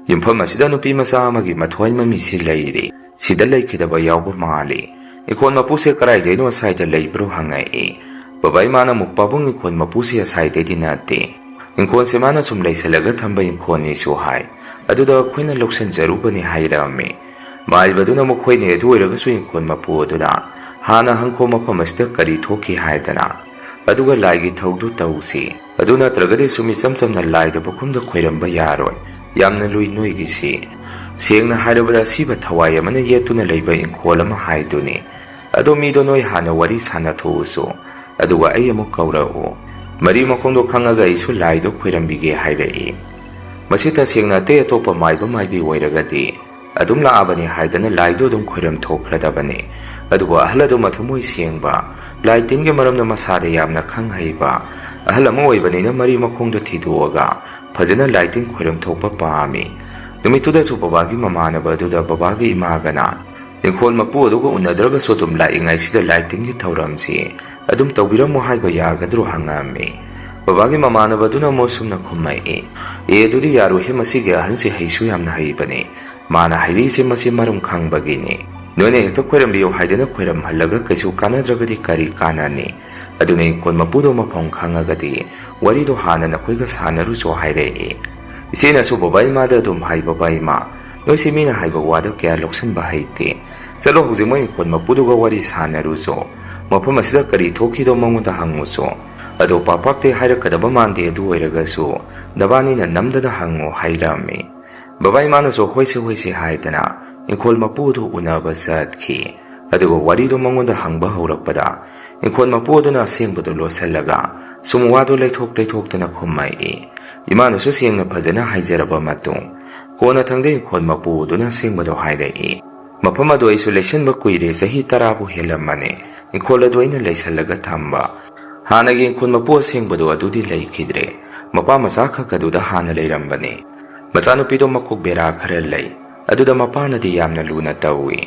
ꯌꯨꯝꯐꯝ ꯑꯁꯤꯗ ꯅꯨꯄꯤ ꯃꯆꯥ ꯑꯃꯒꯤ ꯃꯊ꯭ꯋꯥꯏ ꯃꯃꯤꯁꯤ ꯂꯩꯔꯤ꯫ ꯁꯤꯗ ꯂꯩꯈꯤꯗꯕ ꯌꯥꯎꯕ ꯃꯥꯜꯂꯤ꯫ "ꯏꯪꯈꯣꯜ ꯃꯄꯨꯁꯦ ꯀꯗꯥꯏꯗꯩꯅꯣ ꯑꯁ꯭ꯋꯥꯏꯗ ꯂꯩꯕ꯭ꯔꯣ?" ꯍꯪꯉꯛꯏ꯫ ꯕꯕꯥ ꯏꯃꯥꯅ ꯑꯃꯨꯛ, "ꯄꯥꯕꯨꯡ, ꯏꯪꯈꯣꯜ ꯃꯄꯨꯁꯦ ꯑꯁ꯭ꯋꯥꯏꯗꯩꯗꯤ ꯅꯠꯇꯦ꯫ ꯏꯪꯈꯣꯜꯁꯦ ꯃꯥꯅ ꯁꯨꯝ ꯂꯩꯁꯜꯂꯒ ꯊꯝꯕ ꯏꯪꯈꯣꯜꯅꯤꯁꯨ ꯍꯥꯏ꯫ ꯑꯗꯨꯗ ꯑꯩꯈꯣꯏꯅ ꯂꯧꯁꯤꯟꯖꯔꯨꯕꯅꯤ," ꯍꯥꯏꯔꯛꯑꯝꯃꯤ꯫ ꯃꯥꯏꯕꯗꯨꯅ ꯑꯃꯨꯛ, "ꯍꯣꯏꯅꯦ, ꯑꯗꯨ ꯑꯣꯏꯔꯒꯁꯨ ꯏꯪꯈꯣꯜ ꯃꯄꯨ ꯑꯗꯨꯅ ꯍꯥꯟꯅ ꯍꯪꯈꯣ ꯃꯐꯝ ꯑꯁꯤꯗ ꯀꯔꯤ ꯊꯣꯛꯈꯤ ꯍꯥꯏꯗꯅ, ꯑꯗꯨꯒ ꯂꯥꯏꯒꯤ ꯊꯧꯗꯨ ꯇꯧꯁꯤ꯫ ꯑꯗꯨ ꯅꯠꯇ꯭ꯔꯒꯗꯤ ꯁꯨꯝ ꯏꯆꯝ ꯆꯝꯅ ꯂꯥꯏꯗ ꯄꯨꯈꯨꯝꯗ ꯈꯣꯏꯔꯝꯕ ꯌꯥꯔꯣꯏ꯫ ꯌꯥꯝꯅ ꯂꯨꯏ ꯅꯣꯏꯒꯤꯁꯤ꯫ ꯁꯦꯡꯅ ꯍꯥꯏꯔꯕꯗ ꯑꯁꯤꯕ ꯊꯋꯥꯏ ꯑꯃꯅ ꯌꯦꯠꯇꯨꯅ ꯂꯩꯕ ꯏꯪꯈꯣꯜ ꯑꯃ ꯍꯥꯏꯗꯨꯅꯤ꯫ ꯑꯗꯣ ꯃꯤꯗꯣ ꯅꯣꯏ ꯍꯥꯟꯅ ꯋꯥꯔꯤ ꯁꯥꯟꯅꯊꯣꯛꯎꯁꯨ, ꯑꯗꯨꯒ ꯑꯩ ꯑꯃꯨꯛ ꯀꯧꯔꯛꯎ꯫ ꯃꯔꯤ ꯃꯈꯣꯡꯗꯣ ꯈꯪꯉꯒ ꯑꯩꯁꯨ ꯂꯥꯏꯗꯣ ꯈꯣꯏꯔꯝꯕꯤꯒꯦ," ꯍꯥꯏꯔꯛꯏ꯫ ꯃꯁꯤ ꯇꯁꯦꯡꯅ ꯑꯇꯩ ꯑꯇꯣꯞꯄ ꯃꯥꯏꯕ ꯃꯥꯏꯕꯤ ꯑꯣꯏꯔꯒꯗꯤ ꯑꯗꯨꯝ ꯂꯥꯛꯑꯕꯅꯤ ꯍꯥꯏꯗꯅ ꯂꯥꯏꯗꯣ ꯑꯗꯨꯝ ꯈꯣꯏꯔꯝ ꯊꯣꯛꯈ꯭ꯔꯗꯕꯅꯤ꯫ ꯑꯗꯨꯕꯨ ꯑꯍꯜ ꯑꯗꯨ ꯃꯊꯃꯣꯏ ꯁꯦꯡꯕ, ꯂꯥꯏ ꯇꯤꯟꯒꯤ ꯃꯔꯝꯗ ꯃꯁꯥꯗ ꯌꯥꯝꯅ ꯈꯪ ꯍꯩꯕ ꯑꯍꯜ ꯑꯃ ꯑꯣꯏꯕꯅꯤꯅ ꯃꯔꯤ ꯃꯈꯣꯡꯗꯣ ꯊꯤꯗꯣꯛꯑꯒ ꯐꯖꯅ ꯂꯥꯏ ꯇꯤꯟ ꯈꯣꯏꯔꯝ ꯊꯣꯛꯄ ꯄꯥꯝꯃꯤ꯫ ꯅꯨꯃꯤꯠꯇꯨꯗꯁꯨ ꯕꯕꯥꯒꯤ ꯃꯃꯥꯟꯅꯕ ꯑꯗꯨꯗ ꯕꯕꯥꯒꯤ ꯏꯃꯥꯒꯅ ꯏꯪꯈꯣꯜ ꯃꯄꯨ ꯑꯗꯨꯒ ꯎꯅꯗ꯭ꯔꯒꯁꯨ ꯑꯗꯨꯝ ꯂꯥꯛꯏꯉꯩꯁꯤꯗ ꯂꯥꯏ ꯇꯤꯟꯒꯤ ꯊꯧꯔꯝꯁꯤ ꯑꯗꯨꯝ ꯇꯧꯕꯤꯔꯝꯃꯣ ꯍꯥꯏꯕ ꯌꯥꯒꯗ꯭ꯔꯣ ꯍꯪꯉꯛꯑꯝꯃꯤ꯫ ꯕꯕꯥꯒꯤ ꯃꯃꯥꯟꯅꯕꯗꯨꯅ ꯑꯃꯨꯛ ꯁꯨꯝꯅ ꯈꯨꯝꯃꯛꯏ, "ꯑꯦ, ꯑꯗꯨꯗꯤ ꯌꯥꯔꯣꯏꯍꯦ, ꯃꯁꯤꯒꯤ ꯑꯍꯟꯁꯦ ꯍꯩꯁꯨ ꯌꯥꯝꯅ ꯍꯩꯕꯅꯤ꯫ ꯃꯥꯅ ꯍꯥꯏꯔꯛꯏꯁꯦ ꯃꯁꯤ ꯃꯔꯝ ꯈꯪꯕꯒꯤꯅꯤ꯫ ꯅꯣꯏꯅ ꯍꯦꯛꯇ ꯈꯣꯏꯔꯝꯕꯤꯌꯨ ꯍꯥꯏꯗꯅ ꯈꯣꯏꯔꯝꯍꯜꯂꯒ ꯀꯩꯁꯨ ꯀꯥꯟꯅꯗ꯭ꯔꯒꯗꯤ ꯀꯔꯤ ꯀꯥꯟꯅꯅꯤ? ꯑꯗꯨꯅ ꯏꯪꯈꯣꯜ ꯃꯄꯨꯗꯣ ꯃꯐꯝ ꯈꯪꯉꯒꯗꯤ ꯋꯥꯔꯤꯗꯣ ꯍꯥꯟꯅ ꯅꯈꯣꯏꯒ ꯁꯥꯟꯅꯔꯨꯆꯣ" ꯍꯥꯏꯔꯛꯏ꯫ ꯏꯆꯦꯅꯁꯨ ꯕꯕꯥ ꯏꯃꯥꯗ ꯑꯗꯨꯝ ꯍꯥꯏ, "ꯕꯕꯥ ꯏꯃꯥ, ꯅꯣꯏꯁꯦ ꯃꯤꯅ ꯍꯥꯏꯕ ꯋꯥꯗ ꯀꯌꯥ ꯂꯧꯁꯤꯟꯕ ꯍꯩꯇꯦ꯫ ꯆꯠꯂꯣ, ꯍꯧꯖꯤꯛ ꯃꯣꯏ ꯏꯪꯈꯣꯜ ꯃꯄꯨꯗꯨꯒ ꯋꯥꯔꯤ ꯁꯥꯟꯅꯔꯨꯆꯣ꯫ ꯃꯐꯝ ꯑꯁꯤꯗ ꯀꯔꯤ ꯊꯣꯛꯈꯤꯗꯣ ꯃꯉꯣꯟꯗ ꯍꯪꯉꯨꯆꯣ꯫ ꯑꯗꯣ ꯄꯥꯛ ꯄꯥꯛꯇꯤ ꯍꯥꯏꯔꯛꯀꯗꯕ ꯃꯥꯟꯗꯦ, ꯑꯗꯨ ꯑꯣꯏꯔꯒꯁꯨ ꯅꯕꯥꯅꯤꯅ ꯅꯝꯗꯅ ꯍꯪꯉꯣ" ꯍꯥꯏꯔꯝꯃꯤ꯫ ꯕꯕꯥ ꯏꯃꯥꯅꯁꯨ "ꯍꯣꯏꯁꯦ, ꯍꯣꯏꯁꯦ" ꯍꯥꯏꯗꯅ ꯏꯪꯈꯣꯜ ꯃꯄꯨ ꯑꯗꯨ ꯎꯅꯕ ꯆꯠꯈꯤ꯫ ꯑꯗꯨꯒ ꯋꯥꯔꯤꯗꯨ ꯃꯉꯣꯟꯗ ꯍꯪꯕ ꯍꯧꯔꯛꯄꯗ ꯏꯪꯈꯣꯜ ꯃꯄꯨ ꯑꯗꯨꯅ ꯑꯁꯦꯡꯕꯗꯨ ꯂꯣꯠꯁꯤꯜꯂꯒ ꯁꯨꯝ ꯋꯥꯗꯨ ꯂꯩꯊꯣꯛ ꯂꯩꯊꯣꯛꯇꯅ ꯈꯨꯝꯃꯛꯏ꯫ ꯏꯃꯥꯅꯁꯨ ꯁꯦꯡꯅ ꯐꯖꯅ ꯍꯥꯏꯖꯔꯕ ꯃꯇꯨꯡ, ꯀꯣꯟꯅꯊꯪꯗ ꯏꯪꯈꯣꯜ ꯃꯄꯨ ꯑꯗꯨꯅ ꯑꯁꯦꯡꯕꯗꯨ ꯍꯥꯏꯔꯛꯏ꯫ "ꯃꯐꯝ ꯑꯗꯨ ꯑꯩꯁꯨ ꯂꯩꯁꯤꯟꯕ ꯀꯨꯏꯔꯦ, ꯆꯍꯤ ꯇꯔꯥꯕꯨ ꯍꯦꯜꯂꯝꯃꯅꯤ꯫ ꯏꯪꯈꯣꯜ ꯑꯗꯨ ꯑꯩꯅ ꯂꯩꯁꯜꯂꯒ ꯊꯝꯕ꯫ ꯍꯥꯟꯅꯒꯤ ꯏꯪꯈꯣꯜ ꯃꯄꯨ ꯑꯁꯦꯡꯕꯗꯨ ꯑꯗꯨꯗꯤ ꯂꯩꯈꯤꯗ꯭ꯔꯦ꯫ ꯃꯄꯥ ꯃꯆꯥ ꯈꯛ ꯑꯗꯨꯗ ꯍꯥꯟꯅ ꯂꯩꯔꯝꯕꯅꯤ꯫ ꯃꯆꯥꯅꯨꯄꯤꯗꯣ ꯃꯀꯣꯛ ꯕꯦꯔꯥ ꯈꯔ ꯂꯩ꯫ ꯑꯗꯨꯗ ꯃꯄꯥꯅꯗꯤ ꯌꯥꯝꯅ ꯂꯨꯅ ꯇꯧꯏ꯫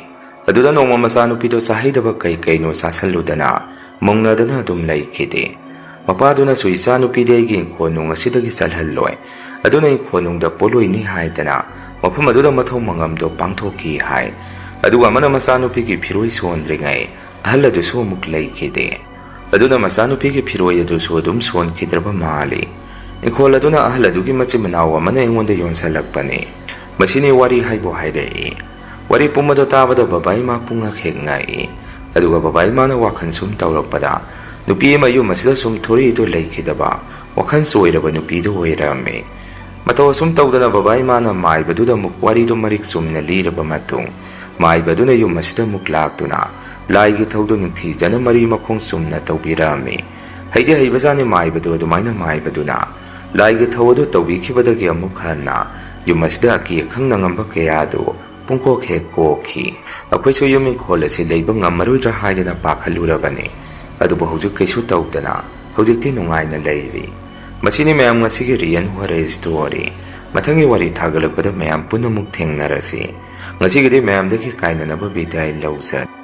ꯑꯗꯨꯗ ꯅꯣꯡꯃ ꯃꯆꯥꯅꯨꯄꯤꯗꯣ ꯆꯥꯍꯩꯗꯕ ꯀꯩ ꯀꯩꯅꯣ ꯆꯥꯁꯜꯂꯨꯗꯅ ꯃꯨꯡꯅꯗꯅ ꯑꯗꯨꯝ ꯂꯩꯈꯤꯗꯦ꯫ ꯃꯄꯥꯗꯨꯅꯁꯨ ꯏꯆꯥꯅꯨꯄꯤꯗꯤ ꯑꯩꯒꯤ ꯏꯪꯈꯣꯜ ꯅꯨꯡ ꯑꯁꯤꯗꯒꯤ ꯆꯠꯍꯜꯂꯣꯏ, ꯑꯗꯨꯅ ꯏꯪꯈꯣꯜ ꯅꯨꯡꯗ ꯄꯣꯠꯂꯣꯏꯅꯤ" ꯍꯥꯏꯗꯅ ꯃꯐꯝ ꯑꯗꯨꯗ ꯃꯊꯧ ꯃꯉꯝꯗꯣ ꯄꯥꯡꯊꯣꯛꯈꯤ ꯍꯥꯏ꯫ ꯑꯗꯨꯒ ꯑꯃꯅ ꯃꯆꯥꯅꯨꯄꯤꯒꯤ ꯐꯤꯔꯣꯏ ꯁꯨꯍꯟꯗ꯭ꯔꯤꯉꯩ ꯑꯍꯜ ꯑꯗꯨꯁꯨ ꯑꯃꯨꯛ ꯂꯩꯈꯤꯗꯦ꯫ ꯑꯗꯨꯅ ꯃꯆꯥꯅꯨꯄꯤꯒꯤ ꯐꯤꯔꯣꯏ ꯑꯗꯨꯁꯨ ꯑꯗꯨꯝ ꯁꯣꯟꯈꯤꯗ꯭ꯔꯕ ꯃꯥꯜꯂꯤ꯫ ꯏꯪꯈꯣꯜ ꯑꯗꯨꯅ ꯑꯍꯜ ꯑꯗꯨꯒꯤ ꯃꯆꯤꯟ ꯃꯅꯥꯎ ꯑꯃꯅ ꯑꯩꯉꯣꯟꯗ ꯌꯣꯟꯁꯤꯜꯂꯛꯄꯅꯤ꯫ ꯃꯁꯤꯅꯤ ꯋꯥꯔꯤ ꯍꯥꯏꯕꯨ ꯍꯥꯏꯔꯛꯏ꯫ ꯋꯥꯔꯤ ꯄꯨꯝꯕꯗꯣ ꯇꯥꯕꯗ ꯕꯕꯥ ꯏꯃꯥ ꯄꯨꯡꯉꯛ ꯍꯦꯛ ꯉꯛꯏ꯫ ꯑꯗꯨꯒ ꯕꯕꯥ ꯏꯃꯥꯅ ꯋꯥꯈꯜ ꯁꯨꯝ ꯇꯧꯔꯛꯄꯗ ꯅꯨꯄꯤ ꯑꯃ ꯌꯨꯝ ꯑꯁꯤꯗ ꯁꯨꯝ ꯊꯣꯔꯛꯏꯗꯨ ꯂꯩꯈꯤꯗꯕ, ꯋꯥꯈꯜ ꯆꯣꯏꯔꯕ ꯅꯨꯄꯤꯗꯨ ꯑꯣꯏꯔꯝꯃꯤ꯫ ꯃꯇꯧ ꯑꯁꯨꯝ ꯇꯧꯗꯅ ꯕꯕꯥ ꯏꯃꯥꯅ ꯃꯥꯏꯕꯗꯨꯗ ꯑꯃꯨꯛ ꯋꯥꯔꯤꯗꯨ ꯃꯔꯤꯛ ꯆꯨꯝꯅ ꯂꯤꯔꯕ ꯃꯇꯨꯡ, ꯃꯥꯏꯕꯗꯨꯅ ꯌꯨꯝ ꯑꯁꯤꯗ ꯑꯃꯨꯛ ꯂꯥꯛꯇꯨꯅ ꯂꯥꯏꯒꯤ ꯊꯧꯗꯣ ꯅꯤꯡꯊꯤꯖꯅ ꯃꯔꯤ ꯃꯈꯣꯡ ꯆꯨꯝꯅ ꯇꯧꯕꯤꯔꯝꯃꯤ꯫ ꯍꯩꯗꯤ ꯍꯩꯕꯖꯥꯠꯅꯤ ꯃꯥꯏꯕꯗꯨ, ꯑꯗꯨꯃꯥꯏꯅ ꯃꯥꯏꯕꯗꯨꯅ ꯂꯥꯏꯒꯤ ꯊꯧ ꯑꯗꯨ ꯇꯧꯕꯤꯈꯤꯕꯗꯒꯤ ꯑꯃꯨꯛ ꯍꯟꯅ ꯌꯨꯝ ꯑꯁꯤꯗ ꯑꯀꯤ ꯑꯈꯪ ꯅꯪꯉꯝꯕ ꯀꯌꯥ ꯑꯗꯨ ꯄꯨꯡꯀꯣꯛ ꯍꯦꯛ ꯀꯣꯛꯈꯤ꯫ ꯑꯩꯈꯣꯏꯁꯨ ꯌꯨꯝ ꯏꯪꯈꯣꯜ ꯑꯁꯤ ꯂꯩꯕ ꯉꯝꯃꯔꯣꯏꯗ꯭ꯔꯥ ꯍꯥꯏꯗꯅ ꯄꯥꯈꯠꯂꯨꯔꯕꯅꯤ꯫ ꯑꯗꯨꯕꯨ ꯍꯧꯖꯤꯛ ꯀꯩꯁꯨ ꯇꯧꯗꯅ ꯍꯧꯖꯤꯛꯇꯤ ꯅꯨꯡꯉꯥꯏꯅ ꯂꯩꯔꯤ꯫ ꯃꯁꯤꯅꯤ ꯃꯌꯥꯝ ꯉꯁꯤꯒꯤ Real Horror Story꯫ ꯃꯊꯪꯒꯤ ꯋꯥꯔꯤ ꯊꯥꯒꯠꯂꯛꯄꯗ ꯃꯌꯥꯝ ꯄꯨꯟꯅꯃꯨꯛ ꯊꯦꯡꯅꯔꯁꯤ꯫ ꯉꯁꯤꯒꯤꯗꯤ ꯃꯌꯥꯝꯗꯒꯤ ꯀꯥꯏꯅꯅꯕ ꯕꯤꯗꯥꯏ ꯂꯧꯖꯔꯦ꯫